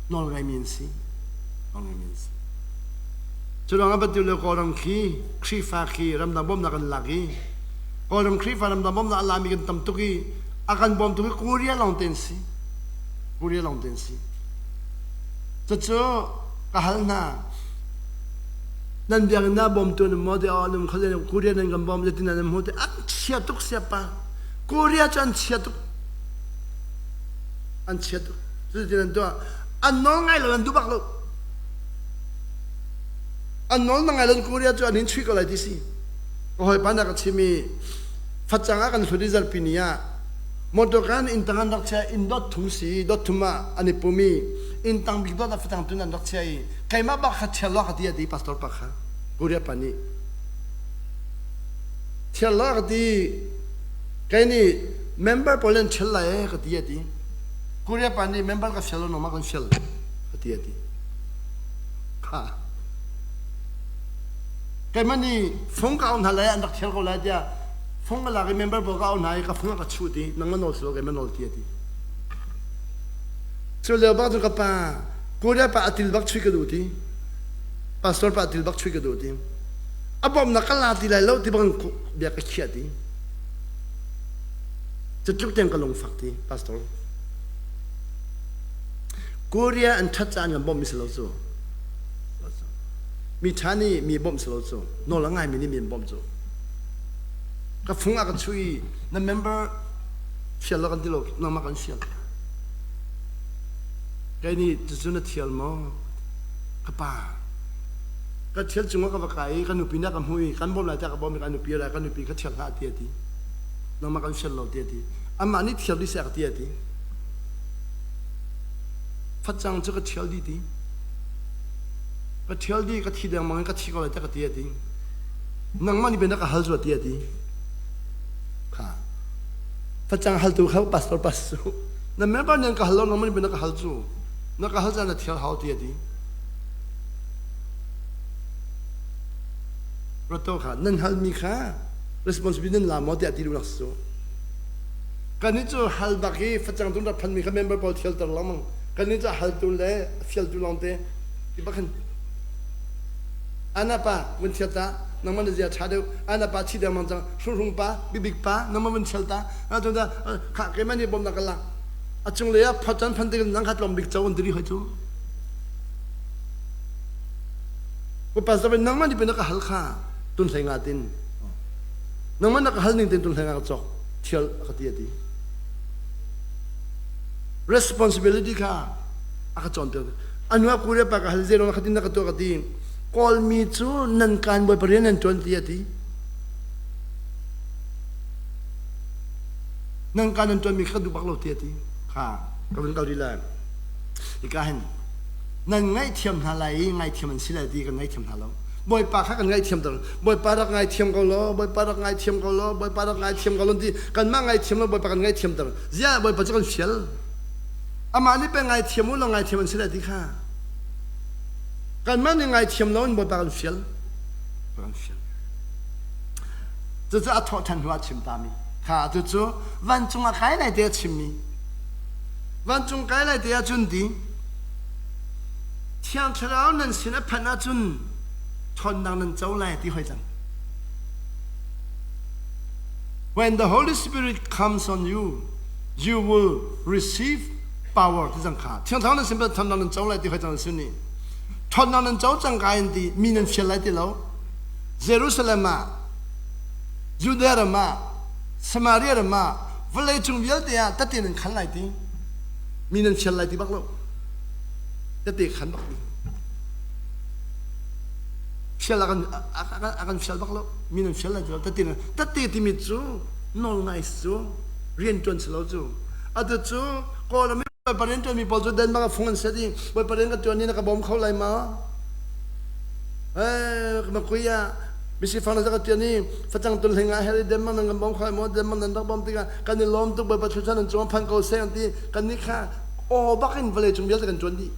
Nawl ngaimi an si. Nawl ngaimi an si. Cu ruangah batu le Kawlram khi Khrihfa khi ramdang bawmhnak an lak i Kawlram Khrihfa ramdang bawmhnak a lami kan tam tuk i a kan bawmtu hi Korea lawng te an si. Korea lawng te an si. Cucu ka hal hna. Nan biakinn ah bawmtu nan maw ti oh nan khual Korea nan kan bawm zeitin nan hmu ti an chia tuk siapa. Korea cu an chia tuk. An chia tuk. Cutin an tuah. An nawl ngai lo an duh bak lo. An nawl na ngai lo Korea cu an in chuih ko lai ti si. Ka hawipa na ka chim i facang ah kan hlut i zarhpi ni ah motor kan inn tang an rak chia inn dot thum si dot thum ah an i pum i inn tang bik dot ah facang tun an rak chia i keimah bak kha thial lo ka ti a ti pastor pa kha Korea pa nih thial lo ka ti kei nih member pawl an thial lai e ka ti a ti Korea pa nih member ka fial lo nangmah kan fial ka ti a ti kha Keimah nih fung ka auh hna lai an rak thial ko lai tiah fung ka lak i member pawl ka auh hna i ka fung a ka chuh ti nangmah nawl si lo keimah nawl ti a ti. Cu lio bak cu ka pa Korea pa a til bak chui ka duh ti. Pastor pa a til bak chui ka duh ti. A bawmhnak ka la ti lai lo ti bang bia ka khiah ti. Cu tluk tiang ka lungfak ti pastor. Korea an ṭhat caah an kan bawmh mi si lo cu. Mi ṭha nih mi bawmh si lo cu nawl a ngaimi nih mi an bawmh cu. Ka fung ah ka chuh i na member fial lo kan ti lo nangmah kan fial. Kei nih cucu na thial maw? Ka pa. Ka thial cungah ka va kai i ka nupi nih a ka hmuh i kan bawmh lai tiah ka bawmh i ka nupi a ra ka nupi ka thial hlah ti a ti. Nangmah kan fial lo ti a ti. Amah nih thial dih seh ka ti a ti. Facang cu ka ṭhial dih ti. Ka ṭhial dih ka thi dengmang in ka thi ko lai tiah ka ti a ti. Nangmah nih bian ka hal cu a ti a ti. Kha. Facang haltu kha pastor pas cu. Na member nih an ka hal lo nangmah nih bian ka hal cu. Na ka hal caan na thial hau ti a ti. Rato kha nan halmi kha responsibility nan la maw tiah ti duhnak si cu. Kannih cu hal bak i facang tun rak phanmi kha member pawl thialter lengmang. Kannih cu haltu le fialtu lawngte ti bak hin. Ana pa vun thial ta nangmah na zia ṭha deuh. Ana pa thi dengmang cang. Hruhrung pa, bibik pa nangmah vun thial ta. Cun kha keimah nih bawmnak ka lak. A cunglei ah phot caan phan tik nang kha tlawm bik co an ti rih hoi cu. Pastor nangmah nih pin ka hal kha tun hlei nga tin. Nangmah na ka hal ning tin tun hlei nga ka cawk. Thial ka ti a ti. Responsibility kha a ka cawnpiak. Anu a kure pa ka hal zeirong khatin na ka tuah ka ti. Kawlmi cu nan kaan bawipa rian nan ṭuan ti a ti. Nan kaan nan ṭuanmi kha ka duh bak lo ti a ti. Kha ka vun kal rih lai. Hika hin nan ngaihthiam hna lai i ngaithiam an si lai ti kan ngaithiam hna lo. Bawipa kha kan ngaihthiam ter. Bawipa rak ngaithiam ko law, Bawipa rak ngaithiam ko law, Bawipa rak ngaithiam ko law ti kanmah ngaithiam lo Bawipa kan ngaithiam ter. Ziah Bawipa cu kan fial. Amah nih pei ngaithiam u law ngaithiam an si lai ti kha. Kanmah nih ngaithiam lo in Bawipa kan fial. Kan fial. Cucu a thawh ṭhan hnu ah chim tami. Kha cucu vancung ah kai lai te a chimmi. Vancung kai lai te ahcun ti Thiang Thlarau nan sin a phanh ahcun ṭhawnnak nan co lai ti hoi cang. When the Holy Spirit comes on you, you will receive power ti cang kha. Thiang Thlarau nan sin ṭhawnnak nan co lai ti hoi cang sin nih. Ṭhawnnak nan co cang ka in ti mi nan fial lai ti lo. Jerusalem ah, Judea ram ah, Samaria ram ah, vawlei cung vialte ah tate nan khan lai ti. Mi nan fial lai ti bak lo. Tate khan bak ding. Fial a kan a kan fial bak lo. Mi nan fial lai ti lo. Tate tate timi cu nawl ngai cu rian ṭuan si lo cu. Atu cu Kawlram i Bawipa rian ṭuanmi pawl cu Denmark ah fung an set i Bawipa rian ka ṭuan i na ka bawm kho lai ma? Eh, makui ah misifang na ka ṭuan i facang tul hling ah her i Denmark nan kan bawm kho lai maw? Denmark nan rak bawm tikah kan i lawm tuk Bawipa thluachuah nan cungah phan ko seh an ti. Kan nih kha aw bak in vawlei cung vialte kan ṭuan dih.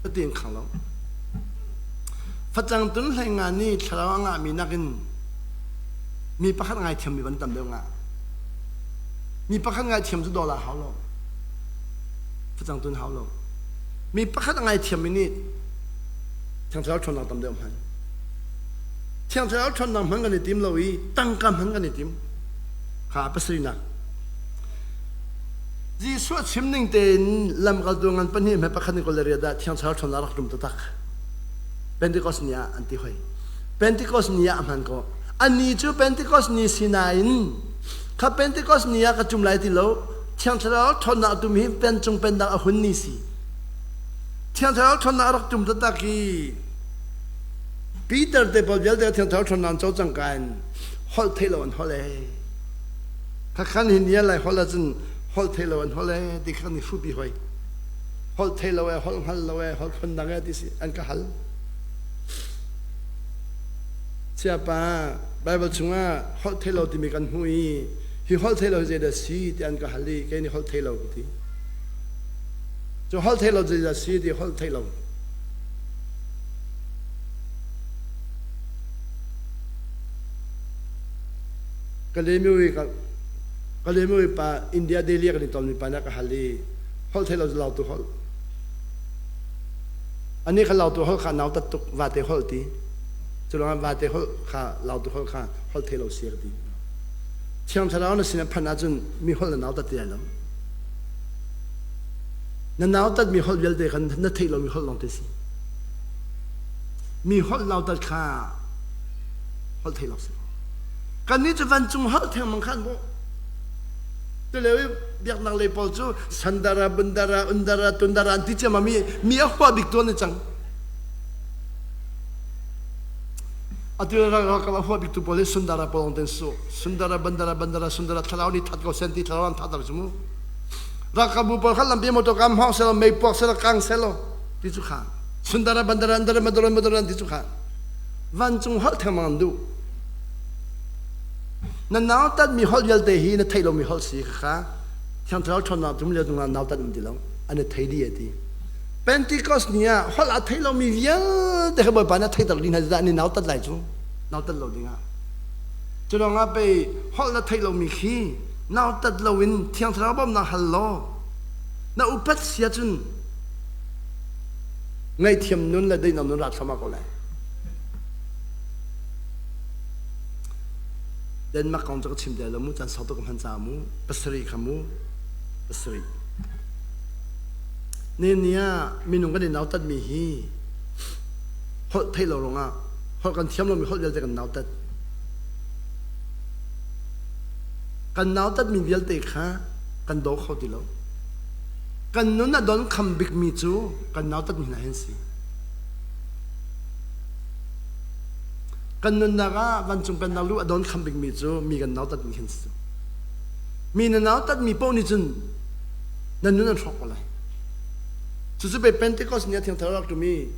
Ati in khang lo. Facang tun hlei nga nih thlarau a ngahmi nakin mi pakhat ngaithiammi van tam deuh ngah. Mi pakhat ngaithiam cu dollar hau lo. Facang tun hau lo. Mi pakhat a ngaithiammi nih Thiang Thlarau ṭhawnnak tam deuh hman. Thiang Thlarau ṭhawnnak hman kan i tim lo i tangka hman kan i tim. Kha pasarihnak. Jesuh chim ning tein lamkaltu ngan pahnih hme pakhat ni kul le riat ah Thiang Thlarau ṭhawnnak rak rum taktak. Pentecost ni ah an ti hoi. Pentecost ni ah a hman ko. Ani cu Pentecost ni sinain kha Pentecost ni ah ka tum lai ti lo. Thiang Thlarau ṭhawnnak tum hi pen cung pennak a hun ni si. Thiang Thlarau ṭhawnnak a rak tum taktak i Peter te pawl vialte Thiang Thlarau ṭhawnnak an co cang ka in holh theih lo an holh ee. Khakhan hi nia lai holh ahcun holh thei lo an holh ee ti kha kan i hruhpi hoi. Holh thei lo ee, holh hngal lo ee, holh phun dang ee ti si an ka hal. Siapa Bible chungah holh thei lo timi kan hmuh i hi holh thei lo hi zeidah si ti an ka hal i kei nih holh thei lo ka ti. Cu holh thei lo zeidah si ti holh thei lo. Kalaymyo pa India Delhi kan i tonmi pa nih a ka hal i holh thei lo cu lautu holh. Anih kha lautu holh kha nautat tuk vate holh ti. Cu lawngah vate holh kha lautu holh kha holh thei lo si a ka ti. Thiang Thlarau na sin a phanh ahcun mi holh na nautat ti lai lo. Na nautat mi holh vialte kha na theih lomi holh lawng te si. Mi holh nautat kha holh thei lo si. Kannih cu vancung holh thengmang khan mu. Tulio i biaknak lei pawl cu sandara, bundara, undara, tundara an ti ciammam i mi a hua bik tuan ni cang. Atu ralkap a hua bik tu pawl hi sundara pawl ten su. Sundara, bandara, bandara, sundara thlarau nih that ko sen ti thlarau an that cu mu. Ralkapbu pawl kha lampi motor kam hmang selaw mei puak selaw kang selaw ti cu kha. Sundara, bandara, andara, madara, madara an ti cu kha. Vancung holh thengmang an duh. Na nautatmi holh vialte hi na theih lomi holh si kha Thiang Thlarau ṭhawnnak tum lio cungah nautat um ti lo. An i thei dih a ti. Pentecost ni ah holh a thei lomi vialte kha Bawipa nih a theihter dih hna dah an i nautat lai cu. Nautat lo dingah. Cu lawngah pei holh na theih lomi khi nautat loin Thiang Thlarau bawmhnak hal law na upat si ahcun ngaihthiam nun le daihnak nun ra thluahmah ko lai. Denmark kong cu ka chim te lo mu caan sau tuk ka hman caah mu pasarih kha mu pasarih ne ni ah minung kan i nautat mi hi holh theih lo ruangah holh kan thiam lomi holh vialte kan nautat kan nautat mi vialte kha kan daw kho ti lo kan nun a don kham bik mi cu kan nautat mi hna hin si Kan nunnak ah vancung pennak lu a don kham bikmi cu mi kan nautatmi khin si. Mi na nautatmi paoh nih cun na nun an hrawk ko lai. Cucu pei Pentecost ni a thiang thar rak tumi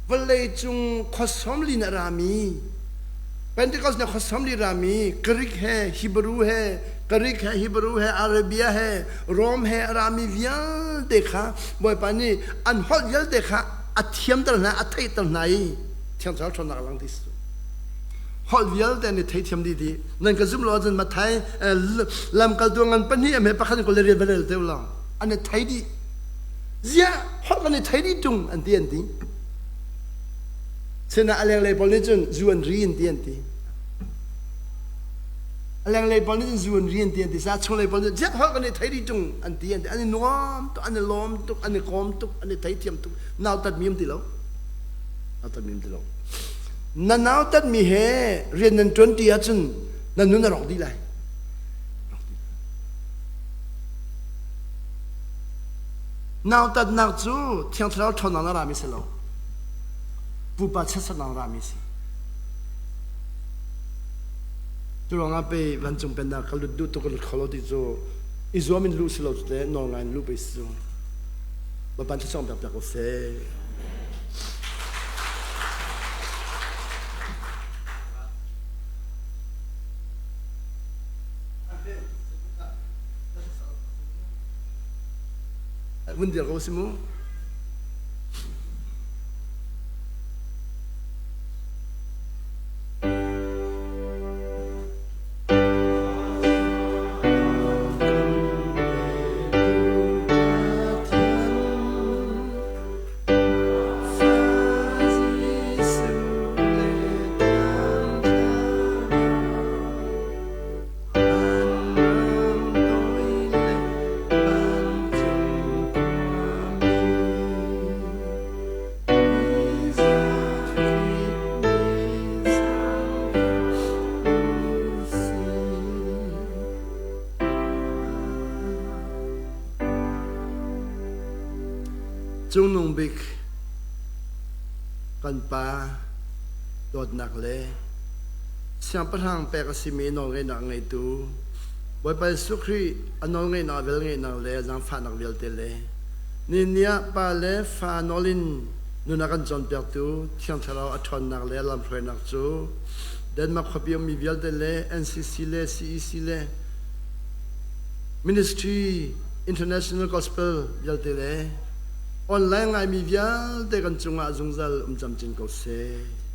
vawlei cung khuasawm li na rami Pentecost ni khuasawm li rami Greek he Hebrew he Greek he Hebrew he Arabia he Rome he a rami vialte kha Bawipa nih an holh vialte kha a thiamter hna a theihter hna i Thiang Thlarau ṭhawnnak a lang ti si. Holh vialte an i theithiam dih dih. Nan ka zumh lo ahcun Matthai lamkaltu ngan pahnih a hme pakhat in kul le riat va rel te u law an i thei dih. Ziah holh kan i thei dih ṭung an ti an ti. Sinah a lenglei pawl nih cun zu an ri an ti an ti. A lenglei pawl nih cun zu an ri an ti an ti. Sa chunglei pawl nih ziah holh kan i thei dih ṭung an ti an ti. An i nuam tuk, an i lawm tuk, an i kawm tuk, an i theithiam tuk. Nautat mi um ti lo. Nautatmi um ti lo. Na nautatmi he rian nan ṭuanṭi ahcun na nun a rawk dih lai. Nautatnak cu Thiang Thlarau ṭhawnnak na rami si lo. Pupa chiatsernak rami si. Cu ruangah pei vancung pennak ka lut duh tuk ka lut kho lo ti cu i zuam in luh si lo cu te nawl ngai in luh pei si cu. Bawipa thluachuah pek piak ko seh. Vun dir ko si mu. Cungnung bik kan Pa dawtnak le Siangpahrang pek a simi nawlngeihnak ngeitu Bawipa Jesuh Khrih a nawlngeihnak velngeihnak le zaangfahnak vialte le nihin ah Pa le Fa nawl in nun a kan cawnpiaktu Thiang Thlarau a ṭhawnnak le lamhruainak cu Denmark khuapi ummi vialte le NCC le CEC le Ministry International Gospel vialte le online ngaimi vialte kan cungah zungzal um camcin ko seh.